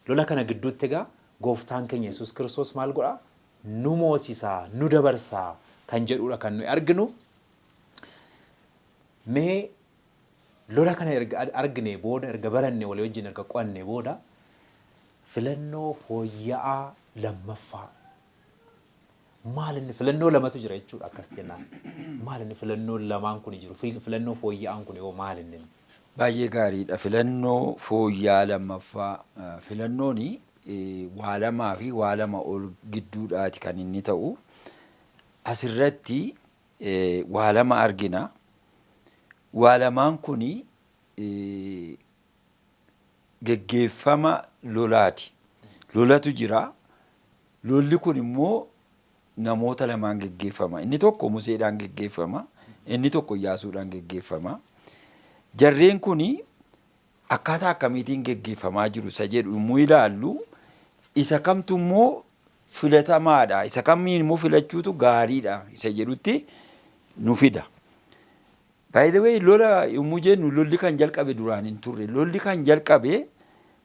Lola kana gidduutti egaa Gooftaan keenya Yesuus Kiristoos maal godha? Nu moosisa, nu dabarsa kan jedhuudha kan nuyi arginu. Mee lola kana erga arginee booda, erga baranne, walii wajjin erga qo'annee booda, filannoo fooyya'aa lammaffaa maal inni? Filannoo lamatu jira jechuudha akkas jennaan. Maal inni filannoon lamaan kun jiru? Filannoo fooyya'aan kun yoo maal inni? Baay'ee gaariidha. Filannoo fooyya'aa lammaffaa. Filannoon waa lamaa fi waa lama ol gidduudhaati kan inni ta'u. Asirratti waa lama argina. Waa lamaan kun geggeeffama lolaati. Lolatu jira. Lolli kun immoo Namoota lamaan geggeeffama. Inni tokko Museedhaan geggeeffama. Inni tokko Iyyaasuudhaan geggeeffama. Jarreen kuni akkaataa akkamiitiin geggeeffamaa jiru isa jedhu yommuu ilaallu, isa kamtu immoo filatamaadha, isa kamiin immoo filachuutu gaariidha isa jedhutti nu fida. By the way, lola yommuu jennu lolli kan jalqabe duraan hin turre. Lolli kan jalqabe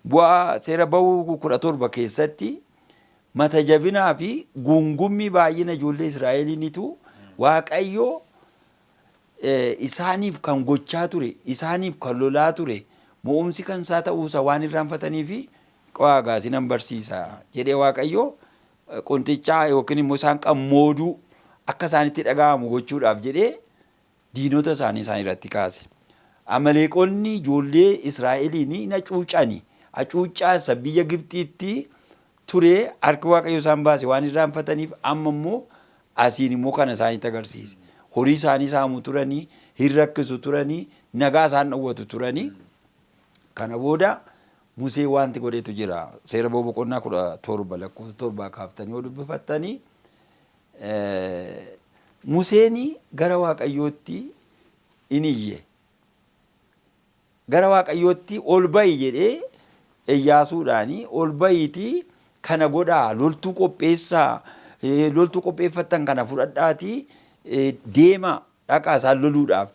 bu'aa seera bahuu 17 keessatti mata jabinaa fi guungummii baay'ina ijoollee Israa'eliinitu Waaqayyo isaaniif kan gochaa ture, isaaniif kan lolaa ture, mo'umsi kan isaa ta'uusaa waan irraanfatanii fi qo'aa gaasinan barsiisa jedhee Waaqayyo qunxichaa yookiin immoo isaan qammooduu akka isaanitti dhaga'amu gochuudhaaf jedhee diinota isaanii isaan irratti kaase. Amaleeqonni ijoollee Israa'eliin hin hacuucani. Hacuuccaa isa biyya Gibxiitti ture harki Waaqayyo isaan baase waan irraanfataniif amma immoo asiin immoo kana isaanitti agarsiise. Horii isaanii saamu turanii, hin rakkisu turanii, nagaa isaan dhowwatu turanii. Kana booda Musee wanti godhetu jira. Seera boqonnaa 17 lakkoofsa 7 kaaftanii yoo dubbifattanii, Museen gara Waaqayyootti in iyye. Gara Waaqayyootti ol ba'i jedhee Iyyaasuudhaan, ol ba'iitii kana godhaa, loltuu qopheessaa, loltuu qopheeffattan kana fudhadhaatii deemaa dhaqaa isaan loluudhaaf.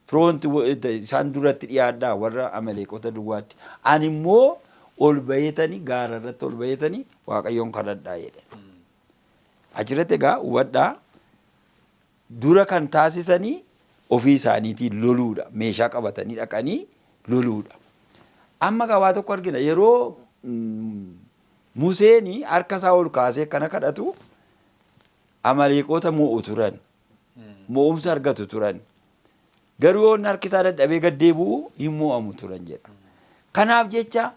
Firoonti isaan duratti dhiyaadhaa warra Amaleeqota duwwaatti. Ani immoo ol baheetanii gaara irratti ol baheetanii Waaqayyoon kadhadhaa jedhe. Achirratti egaa hubadhaa, dura kan taasisanii ofii isaaniitiin loluudha. Meeshaa qabatanii dhaqanii loluudha. Amma egaa waa tokko argina. Yeroo Museen harka isaa ol kaasee akkana kadhatu Amaleeqota mo'u turan. Mo'umsa argatu turan. Garuu yoo inni harki isaa dadhabee gad deebi'u hin mo'amu turan jedha. Kanaaf jecha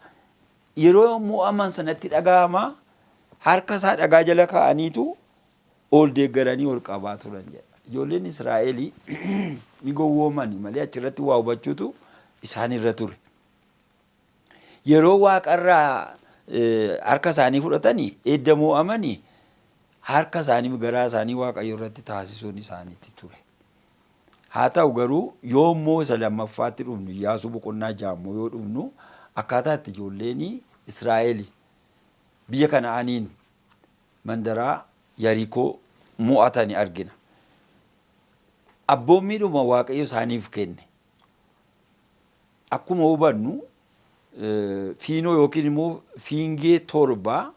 yeroo mo'aman sanatti dhaga'ama, harka isaa dhagaa jala kaa'aniitu ol deeggaranii ol qabaa turan jedha. Ijoolleen Israa'elii ni gowwoomani malee achirratti waa hubachuutu isaan irra ture. Yeroo waaqarraa harka isaanii fudhatanii edda mo'amanii harka isaanii garaa isaanii Waaqayyo irratti taasisuun isaaniitti ture. Haa ta'u garuu yoo immoo isa lammaffaatti dhufnu, Iyyaasuu boqonnaa 6 immoo yoo dhufnu, akkaataa itti ijoolleen Israa'el biyya Kana'aaniin mandaraa Yarikoo mo'atani argina. Abboommiidhuma Waaqayyo isaaniif kenne. Akkuma hubannu fiinoo yookiin immoo fiingee torba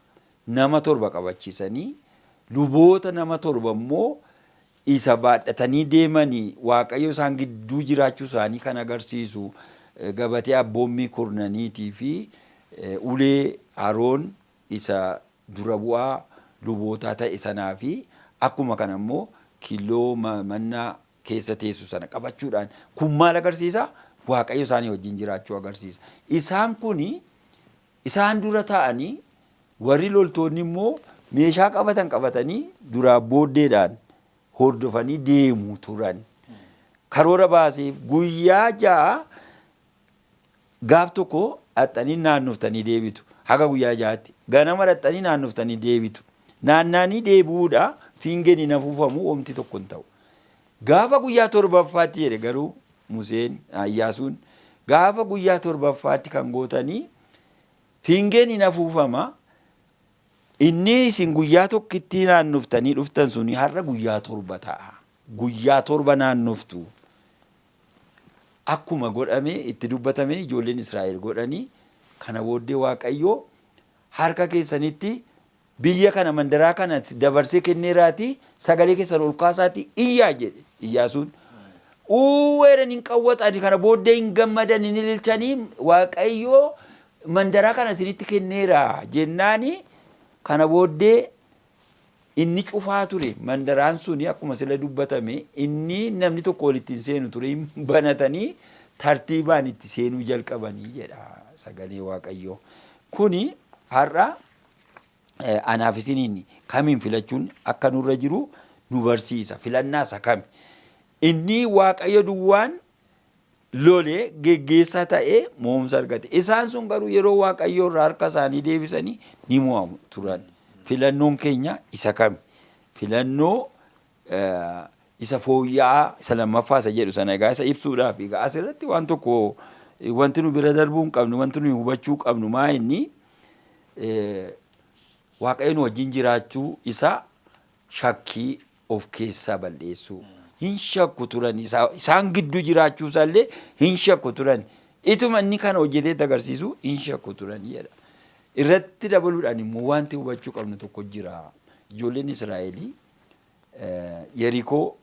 nama torba qabachiisanii, luboota nama torba immoo isa baadhatanii deemanii, Waaqayyo isaan gidduu jiraachuu isaanii kan agarsiisu gabatee abboommii kurnaniitii fi ulee Aroon isa dura bu'aa lubootaa ta'e sanaa fi akkuma kana immoo kiiloo mannaa keessa teessu sana qabachuudhaan, kun maal agarsiisa? Waaqayyo isaanii wajjin jiraachuu agarsiisa. Isaan kun isaan dura ta'anii, warri loltoonni immoo meeshaa qabatan qabatanii duraa booddeedhaan hordofanii deemu turan. Karoora baaseef guyyaa 6 gaaf tokko dhaqxanii naannoftanii deebitu. Haga guyyaa 6tti. Ganama dhaqxanii naannoftanii deebitu. Naannaanii deebi'uudha, fiingeen hin afuufamu, homti tokko hin ta'u. Gaafa guyyaa torbaffaatti jedhe garuu Museen, Iyyaasuun, gaafa guyyaa torbaffaatti kan gootanii fiingeen hin afuufama, inni isin guyyaa tokkitti naannoftanii dhuftan suni har'a guyyaa 7 ta'a. Guyyaa 7 naannoftu. Akkuma godhame itti dubbatame ijoolleen Israa'el godhanii, kana booddee Waaqayyo harka keessanitti biyya kana, mandaraa kana dabarsee kenneeraatii sagalee keessan ol kaasaatii iyyaa jedhe Iyyaasuun. Uweeran hin qawwaxani, kana booddee hin gammadan, hin ililchanii, Waaqayyo mandaraa kana isinitti kenneera jennaani, kana booddee inni cufaa ture mandaraan suni, akkuma sila dubbatame, inni namni tokko walitti hin seenu ture, hin banatanii tartiibaan itti seenuu jalqabanii jedha sagalee Waaqayyoo. Kuni har'a anaaf isiniin kamiin filachuun akka nurra jiru nu barsiisa. Filannaa isa kami? Inni Waaqayyo duwwaan lolee geggeessaa ta'ee mo'umsa argate. Isaan sun garuu yeroo Waaqayyo irraa harka isaanii deebisanii ni mo'amu turan. Filannoon keenya isa kami? Filannoo isa fooyya'aa isa lammaffaa isa jedhu sana egaa isa ibsuudhaaf egaa asirratti waan tokko wanti nu bira darbuu hin qabnu, wanti nu hubachuu qabnu maa inni Waaqayyo nu wajjin jiraachuu isaa shakkii of keessaa balleessuu. Hin shakku turan, isaan gidduu jiraachuu isaallee hin shakku turan. Ituma inni kana hojjetee itti agarsiisu hin shakku turan jedha. Irratti dabaluudhaan immoo wanti hubachuu qabnu tokko jira. Ijoolleen Israa'elii Yerikoo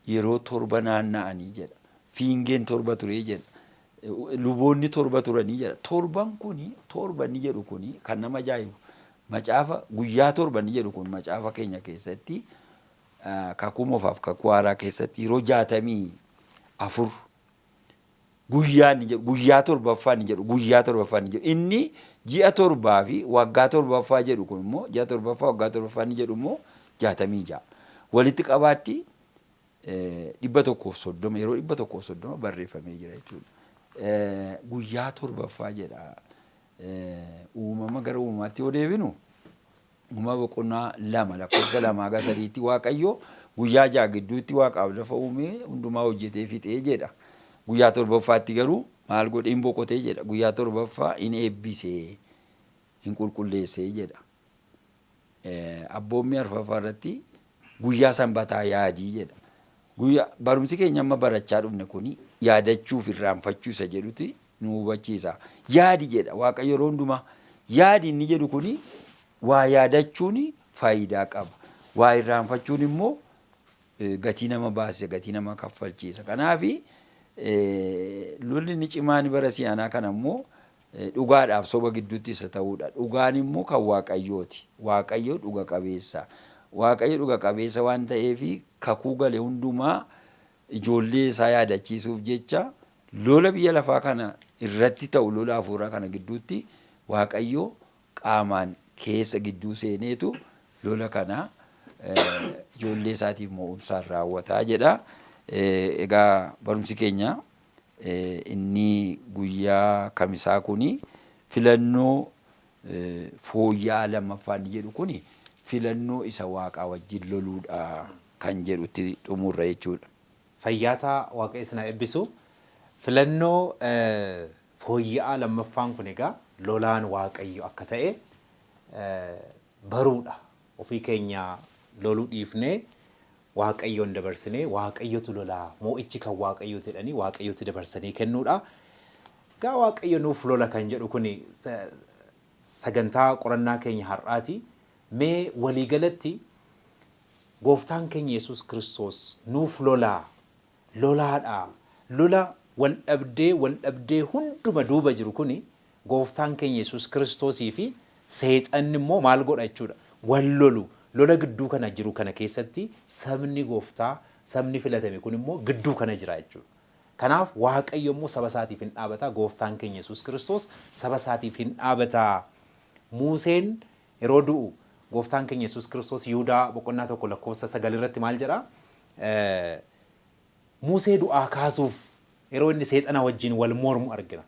yeroo 7 naanna'anii jedha. Fiingeen 7 ture jedha. Luboonni 7 turanii jedha. Torban kuni, torba inni jedhu kuni kan nama ajaa'ibu. Macaafa guyyaa torba inni jedhu kun macaafa keenya keessatti, kakuu moofaaf kakuu haaraa keessatti yeroo 64 guyyaa inni jedhu, guyyaa torbaffaa inni jedhu, guyyaa torbaffaa inni jedhu, inni ji'a torbaa fi waggaa torbaffaa jedhu kun immoo ji'a torbaffaa waggaa torbaffaa inni jedhu immoo 66. Walitti qabaatti 130, yeroo 130 barreeffamee jira jechuudha. Guyyaa torbaffaa jedha. Uumama gara uumamaatti yoo deebinu, Uumama boqonnaa 2 lakkoofsa 2 haga 3tti Waaqayyo guyyaa 6 gidduutti waaqaaf lafa uumee hundumaa hojjetee fixee jedha. Guyyaa torbaffaatti garuu maal godhe? Hin boqotee jedha. Guyyaa torbaffaa hin eebbisee, hin qulqulleessee jedha. Abboommii arfaffaa irratti guyyaa sanbataa yaadii jedha. Guyyaa barumsi keenya amma barachaa dhufne kuni yaadachuuf irraanfachuu isa jedhuti nu hubachiisa. Yaadi jedha Waaqayyo yeroo hundumaa. Yaadi inni jedhu kuni waa yaadachuun faayidaa qaba. Waa irraanfachuun immoo gatii nama baasisa, gatii nama kaffalchiisa. Kanaaf lolli inni cimaan bara si'anaa kana immoo dhugaadhaaf soba gidduutti isa ta'uudha. Dhugaan immoo kan Waaqayyooti. Waaqayyo dhuga qabeessa. Waaqayyo dhuga qabeessa waan ta'eef kakuu gale hundumaa ijoollee isaa yaadachiisuuf jecha lola biyya lafaa kana irratti ta'u, lola hafuuraa kana gidduutti Waaqayyo qaamaan keessa gidduu seeneetu lola kana ijoollee isaatiif mo'umsaan raawwata jedha. Egaa barumsi keenya inni guyyaa kamisaa kuni filannoo fooyya'aa lammaffaa inni jedhu kuni filannoo isa Waaqaa wajjin loluudha kan jedhutti xumurra jechuudha. Fayyaataa, Waaqayyo isin haa eebbisu. Filannoo fooyya'aa lammaffaan kun egaa lolaan Waaqayyo akka ta'e baruudha. Ofii keenya loluu dhiifnee Waaqayyoon dabarsinee Waaqayyotu lola, moo'ichi kan Waaqayyooti jedhanii Waaqayyotti dabarsanii kennuudha. Egaa Waaqayyo nuuf lola kan jedhu kun sagantaa qorannaa keenya har'aati. Mee waliigalatti Gooftaan keenya Yesuus Kiristoos nuuf lola, lolaadha. Lola wal dhabdee wal dhabdee hunduma duuba jiru kuni Gooftaan keenya Yesuus Kiristoosii fi Seexanni immoo maal godha jechuudha? Wal lolu. Lola gidduu kana jiru kana keessatti sabni Gooftaa, sabni filatame kun immoo gidduu kana jira jechuudha. Kanaaf Waaqayyo immoo saba isaatiif hin dhaabata, Gooftaan keenya Yesuus Kiristoos saba isaatiif hin dhaabata. Muuseen yeroo du'u Gooftaan keenya Yesuus Kiristoos Yihudaa boqonnaa 1 lakkoofsa 9 irratti maal jedha? Musee du'aa kaasuuf yeroo inni seexana wajjin wal mormu argina.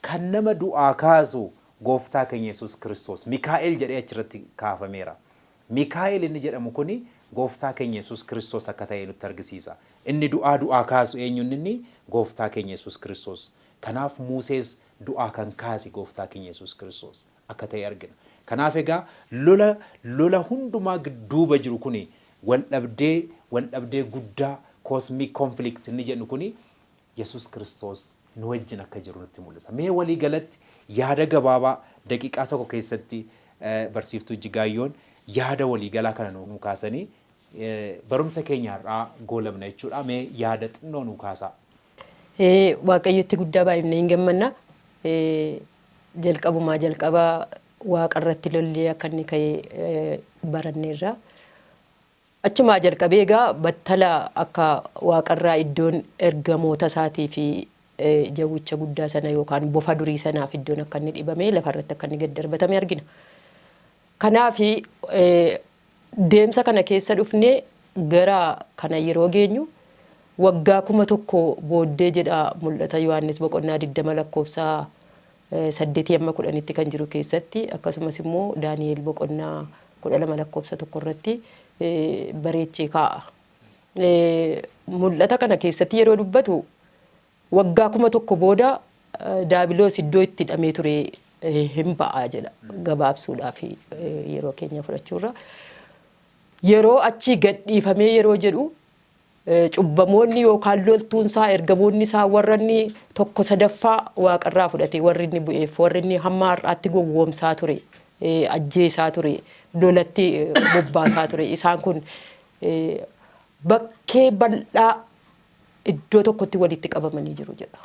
Kan nama du'aa kaasu Gooftaa keenya Yesuus Kiristoos. Mikaa'el jedhee achirratti kaafameera. Mikaa'el inni jedhamu kuni Gooftaa keenya Yesuus Kiristoos akka ta'e nutti argisiisa. Inni du'aa du'aa kaasu eenyunni inni? Gooftaa keenya Yesuus Kiristoos. Kanaaf Musees du'aa kan kaase Gooftaa keenya Yesuus Kiristoos akka ta'e argina. Kanaaf egaa lola lola hundumaa duuba jiru kuni wal dhabdee wal dhabdee guddaa cosmic conflict inni jennu kuni Yesuus Kiristoos nu wajjin akka jiru nutti mul'isa. Mee walii galatti yaada gabaabaa daqiiqaa tokko keessatti barsiiftuu Ijjigaayyoon yaada walii galaa kana nuu kaasanii barumsa keenya har'aa goolabna jechuudha. Mee yaada xinnoo nuu kaasaa. Waaqayyotti guddaa baay'ifnee hin gammanna. Jalqabumaa jalqaba waaqa irratti lolli akka inni ka'e baranneerra. Achumaa jalqabee egaa battala akka waaqarraa iddoon ergamoota isaatii fi jawwicha guddaa sana yookaan bofa durii sanaaf iddoon akka inni dhibame lafarratti akka inni gad darbatame argina. Kanaaf deemsa kana keessa dhufnee gara kana yeroo geenyu waggaa 1000 booddee jedha Mul'ata Yohaannis boqonnaa 20 lakkoofsa 8 hamma 10tti kan jiru keessatti, akkasumas immoo Daani'el boqonnaa 12 lakkoofsa 1 irratti Bareechee kaa'a. Mul'ata kana keessatti yeroo dubbatu waggaa 1000 booda Daabiloos iddoo itti hidhamee ture hin ba'aa jedha gabaabsuudhaaf yeroo keenya fudhachuurra. Yeroo achii gadhiifamee yeroo jedhu cubbamoonni yookaan loltuun isaa ergamoonni isaa warra inni tokko sadaffaa waaqarraa fudhate, warri inni bu'eef, warri inni hamma har'aatti gowwoomsaa ture, ajjeesaa ture, lolatti bobbaasaa ture, isaan kun bakkee bal'aa iddoo tokkotti walitti qabamanii jiru jedha.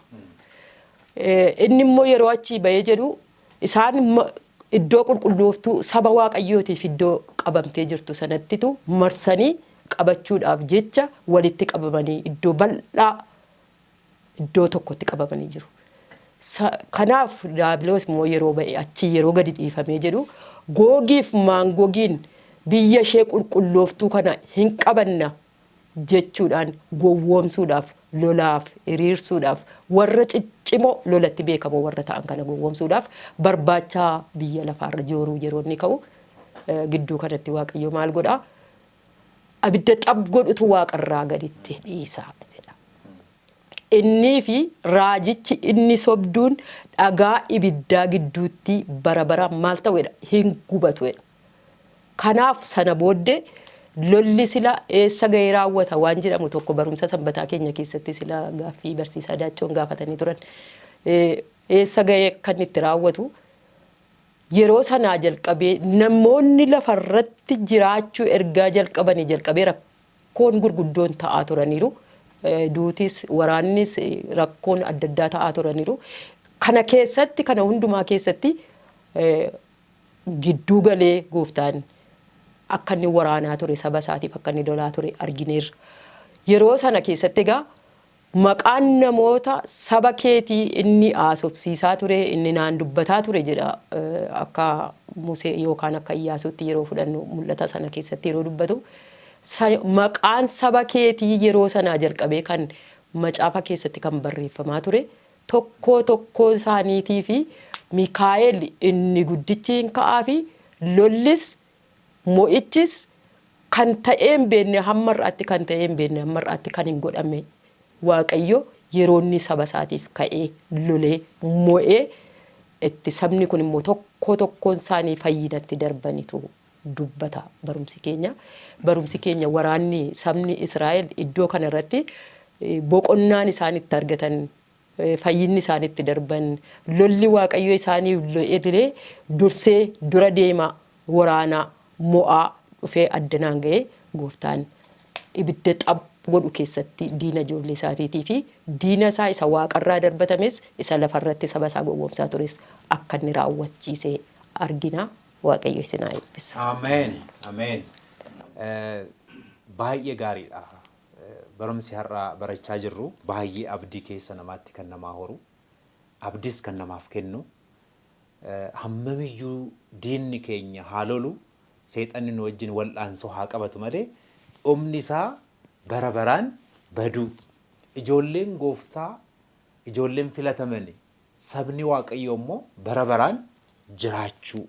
Inni immoo yeroo achii ba'ee jedhu isaan iddoo qulqullooftuu saba Waaqayyootiif iddoo qabamtee jirtu sanattitu marsanii qabachuudhaaf jecha walitti qabamanii iddoo bal'aa iddoo tokkotti qabamanii jiru. Kanaaf Daabiloos immoo yeroo ba'e achii yeroo gadi dhiifamee jedhu Googiif Maangogiin biyya ishee qulqullooftuu kana hin qabanna jechuudhaan gowwoomsuudhaaf, lolaaf hiriirsuudhaaf, warra ciccimoo lolatti beekamoo warra ta'an kana gowwoomsuudhaaf barbaachaa biyya lafaarra jooruu yeroo inni ka'u gidduu kanatti Waaqayyo maal godhaa? Abidda xab godhutu waaqarraa gaditti dhiisa jedha. Innii fi raajichi inni sobduun dhagaa ibiddaa gidduutti bara baraan maal ta'u jedha? Hin gubatu jedha. Kanaaf sana booddee lolli sila eessa ga'ee raawwata waan jedhamu tokko barumsa sanbataa keenya keessatti sila gaaffii barsiisaa Daaccoon gaafatanii turan. Eessa ga'ee akka inni itti raawwatu yeroo sanaa jalqabee namoonni lafarratti jiraachuu ergaa jalqabanii jalqabee rakkoon gurguddoon ta'aa turaniiru. Duutis, waraannis, rakkoon adda addaa ta'aa turaniiru. Kana keessatti, kana hundumaa keessatti gidduu galee gooftaan akka inni waraanaa ture, saba isaatiif akka inni lolaa ture argineerra. Yeroo sana keessatti egaa maqaan namoota saba keetii inni haasofsiisaa ture, inni naan dubbataa ture jedha, akka Musee yookaan akka Iyyaasuutti yeroo fudhannu mul'ata sana keessatti yeroo dubbatu, maqaan saba keetii yeroo sanaa jalqabee kan macaafa keessatti kan barreeffamaa ture tokkoo tokkoo isaaniitii fi Mikaa'el inni guddichi hin ka'aa fi lollis mo'ichis kan ta'ee hin beekne hamma har'aatti kan ta'ee hin beekne hamma har'aatti kan hin godhamne Waaqayyo yeroo inni saba isaatiif ka'ee lolee mo'ee itti sabni kun immoo tokkoo tokkoon isaanii fayyinatti darbanitu dubbata barumsi keenya. Barumsi keenya waraanni sabni Israa'el iddoo kana irratti boqonnaan isaan itti argatan, fayyinni isaan itti darban, lolli Waaqayyo isaaniif lo'e dursee dura deema waraanaa mo'aa dhufee addanaan ga'ee gooftaan ibidda xaph godhu keessatti diina ijoollee isaatiitii fi diina isaa isa waaqarraa darbatames isa lafarratti saba isaa gowwoomsaa tures akka inni raawwachiise argina. Waaqayyo isin haa eebbisu. Ameen. Ameen. Baay'ee gaariidha. Barumsi har'a barachaa jirru baay'ee abdii keessa namaatti kan namaa horu, abdiis kan namaaf kennu, hammamiyyuu diinni keenya haa lolu, seexanni nu wajjin wal'aansoo haa qabatu malee dhumni isaa bara baraan baduu. Ijoolleen gooftaa, ijoolleen filatamani, sabni Waaqayyoo immoo bara baraan jiraachuu.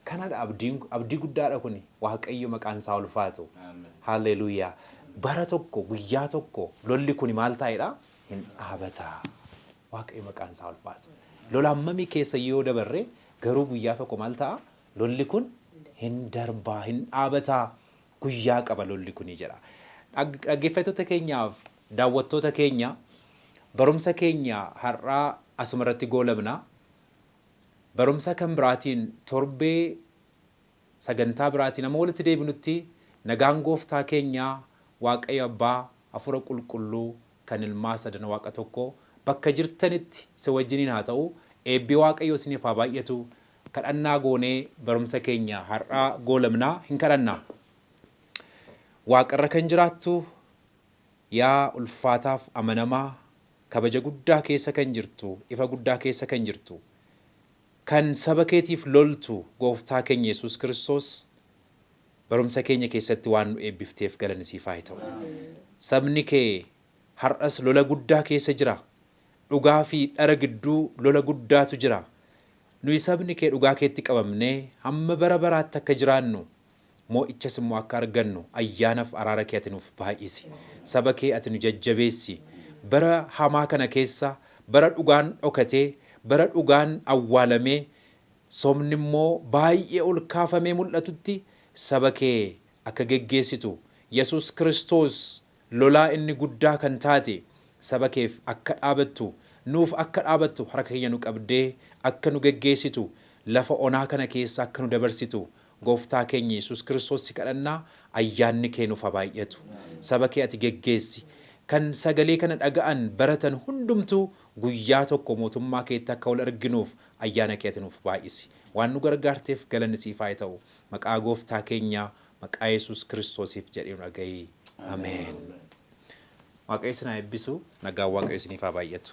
Kanadha abdiin, abdii guddaadha kuni. Waaqayyo maqaan isaa ulfaatu. Haalleluuyaa. Bara tokko, guyyaa tokko lolli kuni maal taa'edha? Hin dhaabata. Waaqayyo maqaan isaa ulfaatu. Lola hammamii keessa yoo dabarre garuu guyyaa tokko maal ta'a? Lolli kun hin darbaa, hin dhaabata. Guyyaa qaba lolli kuni jedha. Dhaggeeffattoota keenyaaf daawwattoota keenya, barumsa keenya har'aa asuma irratti goolabna. Barumsa kan biraatiin torbee sagantaa biraatiin amma walitti deebinutti nagaan gooftaa keenyaa Waaqayyo Abbaa, Hafuura Qulqulluu kan ilmaa sadan Waaqa tokko bakka jirtanitti isin wajjiniin haa ta'u. Eebbi Waaqayyoo isiniif haa baay'atu. Kadhannaa goonee barumsa keenya har'aa goolabna. Hin kadhanna. Waaqarra kan jiraattu, yaa ulfaataaf amanamaa, kabaja guddaa keessa kan jirtu, ifa guddaa keessa kan jirtu, kan saba keetiif loltu Gooftaa keenya Yesuus Kiristoos, barumsa keenya keessatti waan nu eebbifteef galanni siif haa ta'u. Sabni kee har'as lola guddaa keessa jira. Dhugaa fi dhara gidduu lola guddaatu jira. Nuyi sabni kee dhugaa keetti qabamnee hamma bara baraatti akka jiraannu, Moo'ichas immoo akka argannu ayyaanaaf araara kee ati nuuf baay'isi. Saba kee ati nu jajjabeessi. Bara hamaa kana keessa, bara dhugaan dhokatee, bara dhugaan awwaalamee, sobni immoo baay'ee ol kaafamee mul'atutti saba kee akka geggeessitu, Yesuus Kiristoos lolaa inni guddaa kan taate saba keef akka dhaabattu, nuuf akka dhaabattu, harka keenya nu qabdee akka nu geggeessitu, lafa onaa kana keessa akka nu dabarsitu Gooftaa keenya Yesuus Kiristoos si kadhannaa. Ayyaanni kee nuuf haa baay'atu. Saba kee ati geggeessi. Kan sagalee kana dhaga'an baratan hundumtuu guyyaa tokko mootummaa keetti akka wal arginuuf ayyaana kee ati nuuf baay'isi. Waan nu gargaarteef galanni siif haa ta'u. Maqaa Gooftaa keenyaa, maqaa Yesuus Kiristoosiif jedhee nu dhaga'i. Ameen. Waaqayyo isin haa eebbisu. Nagaan Waaqayyo isiniif haa baay'atu.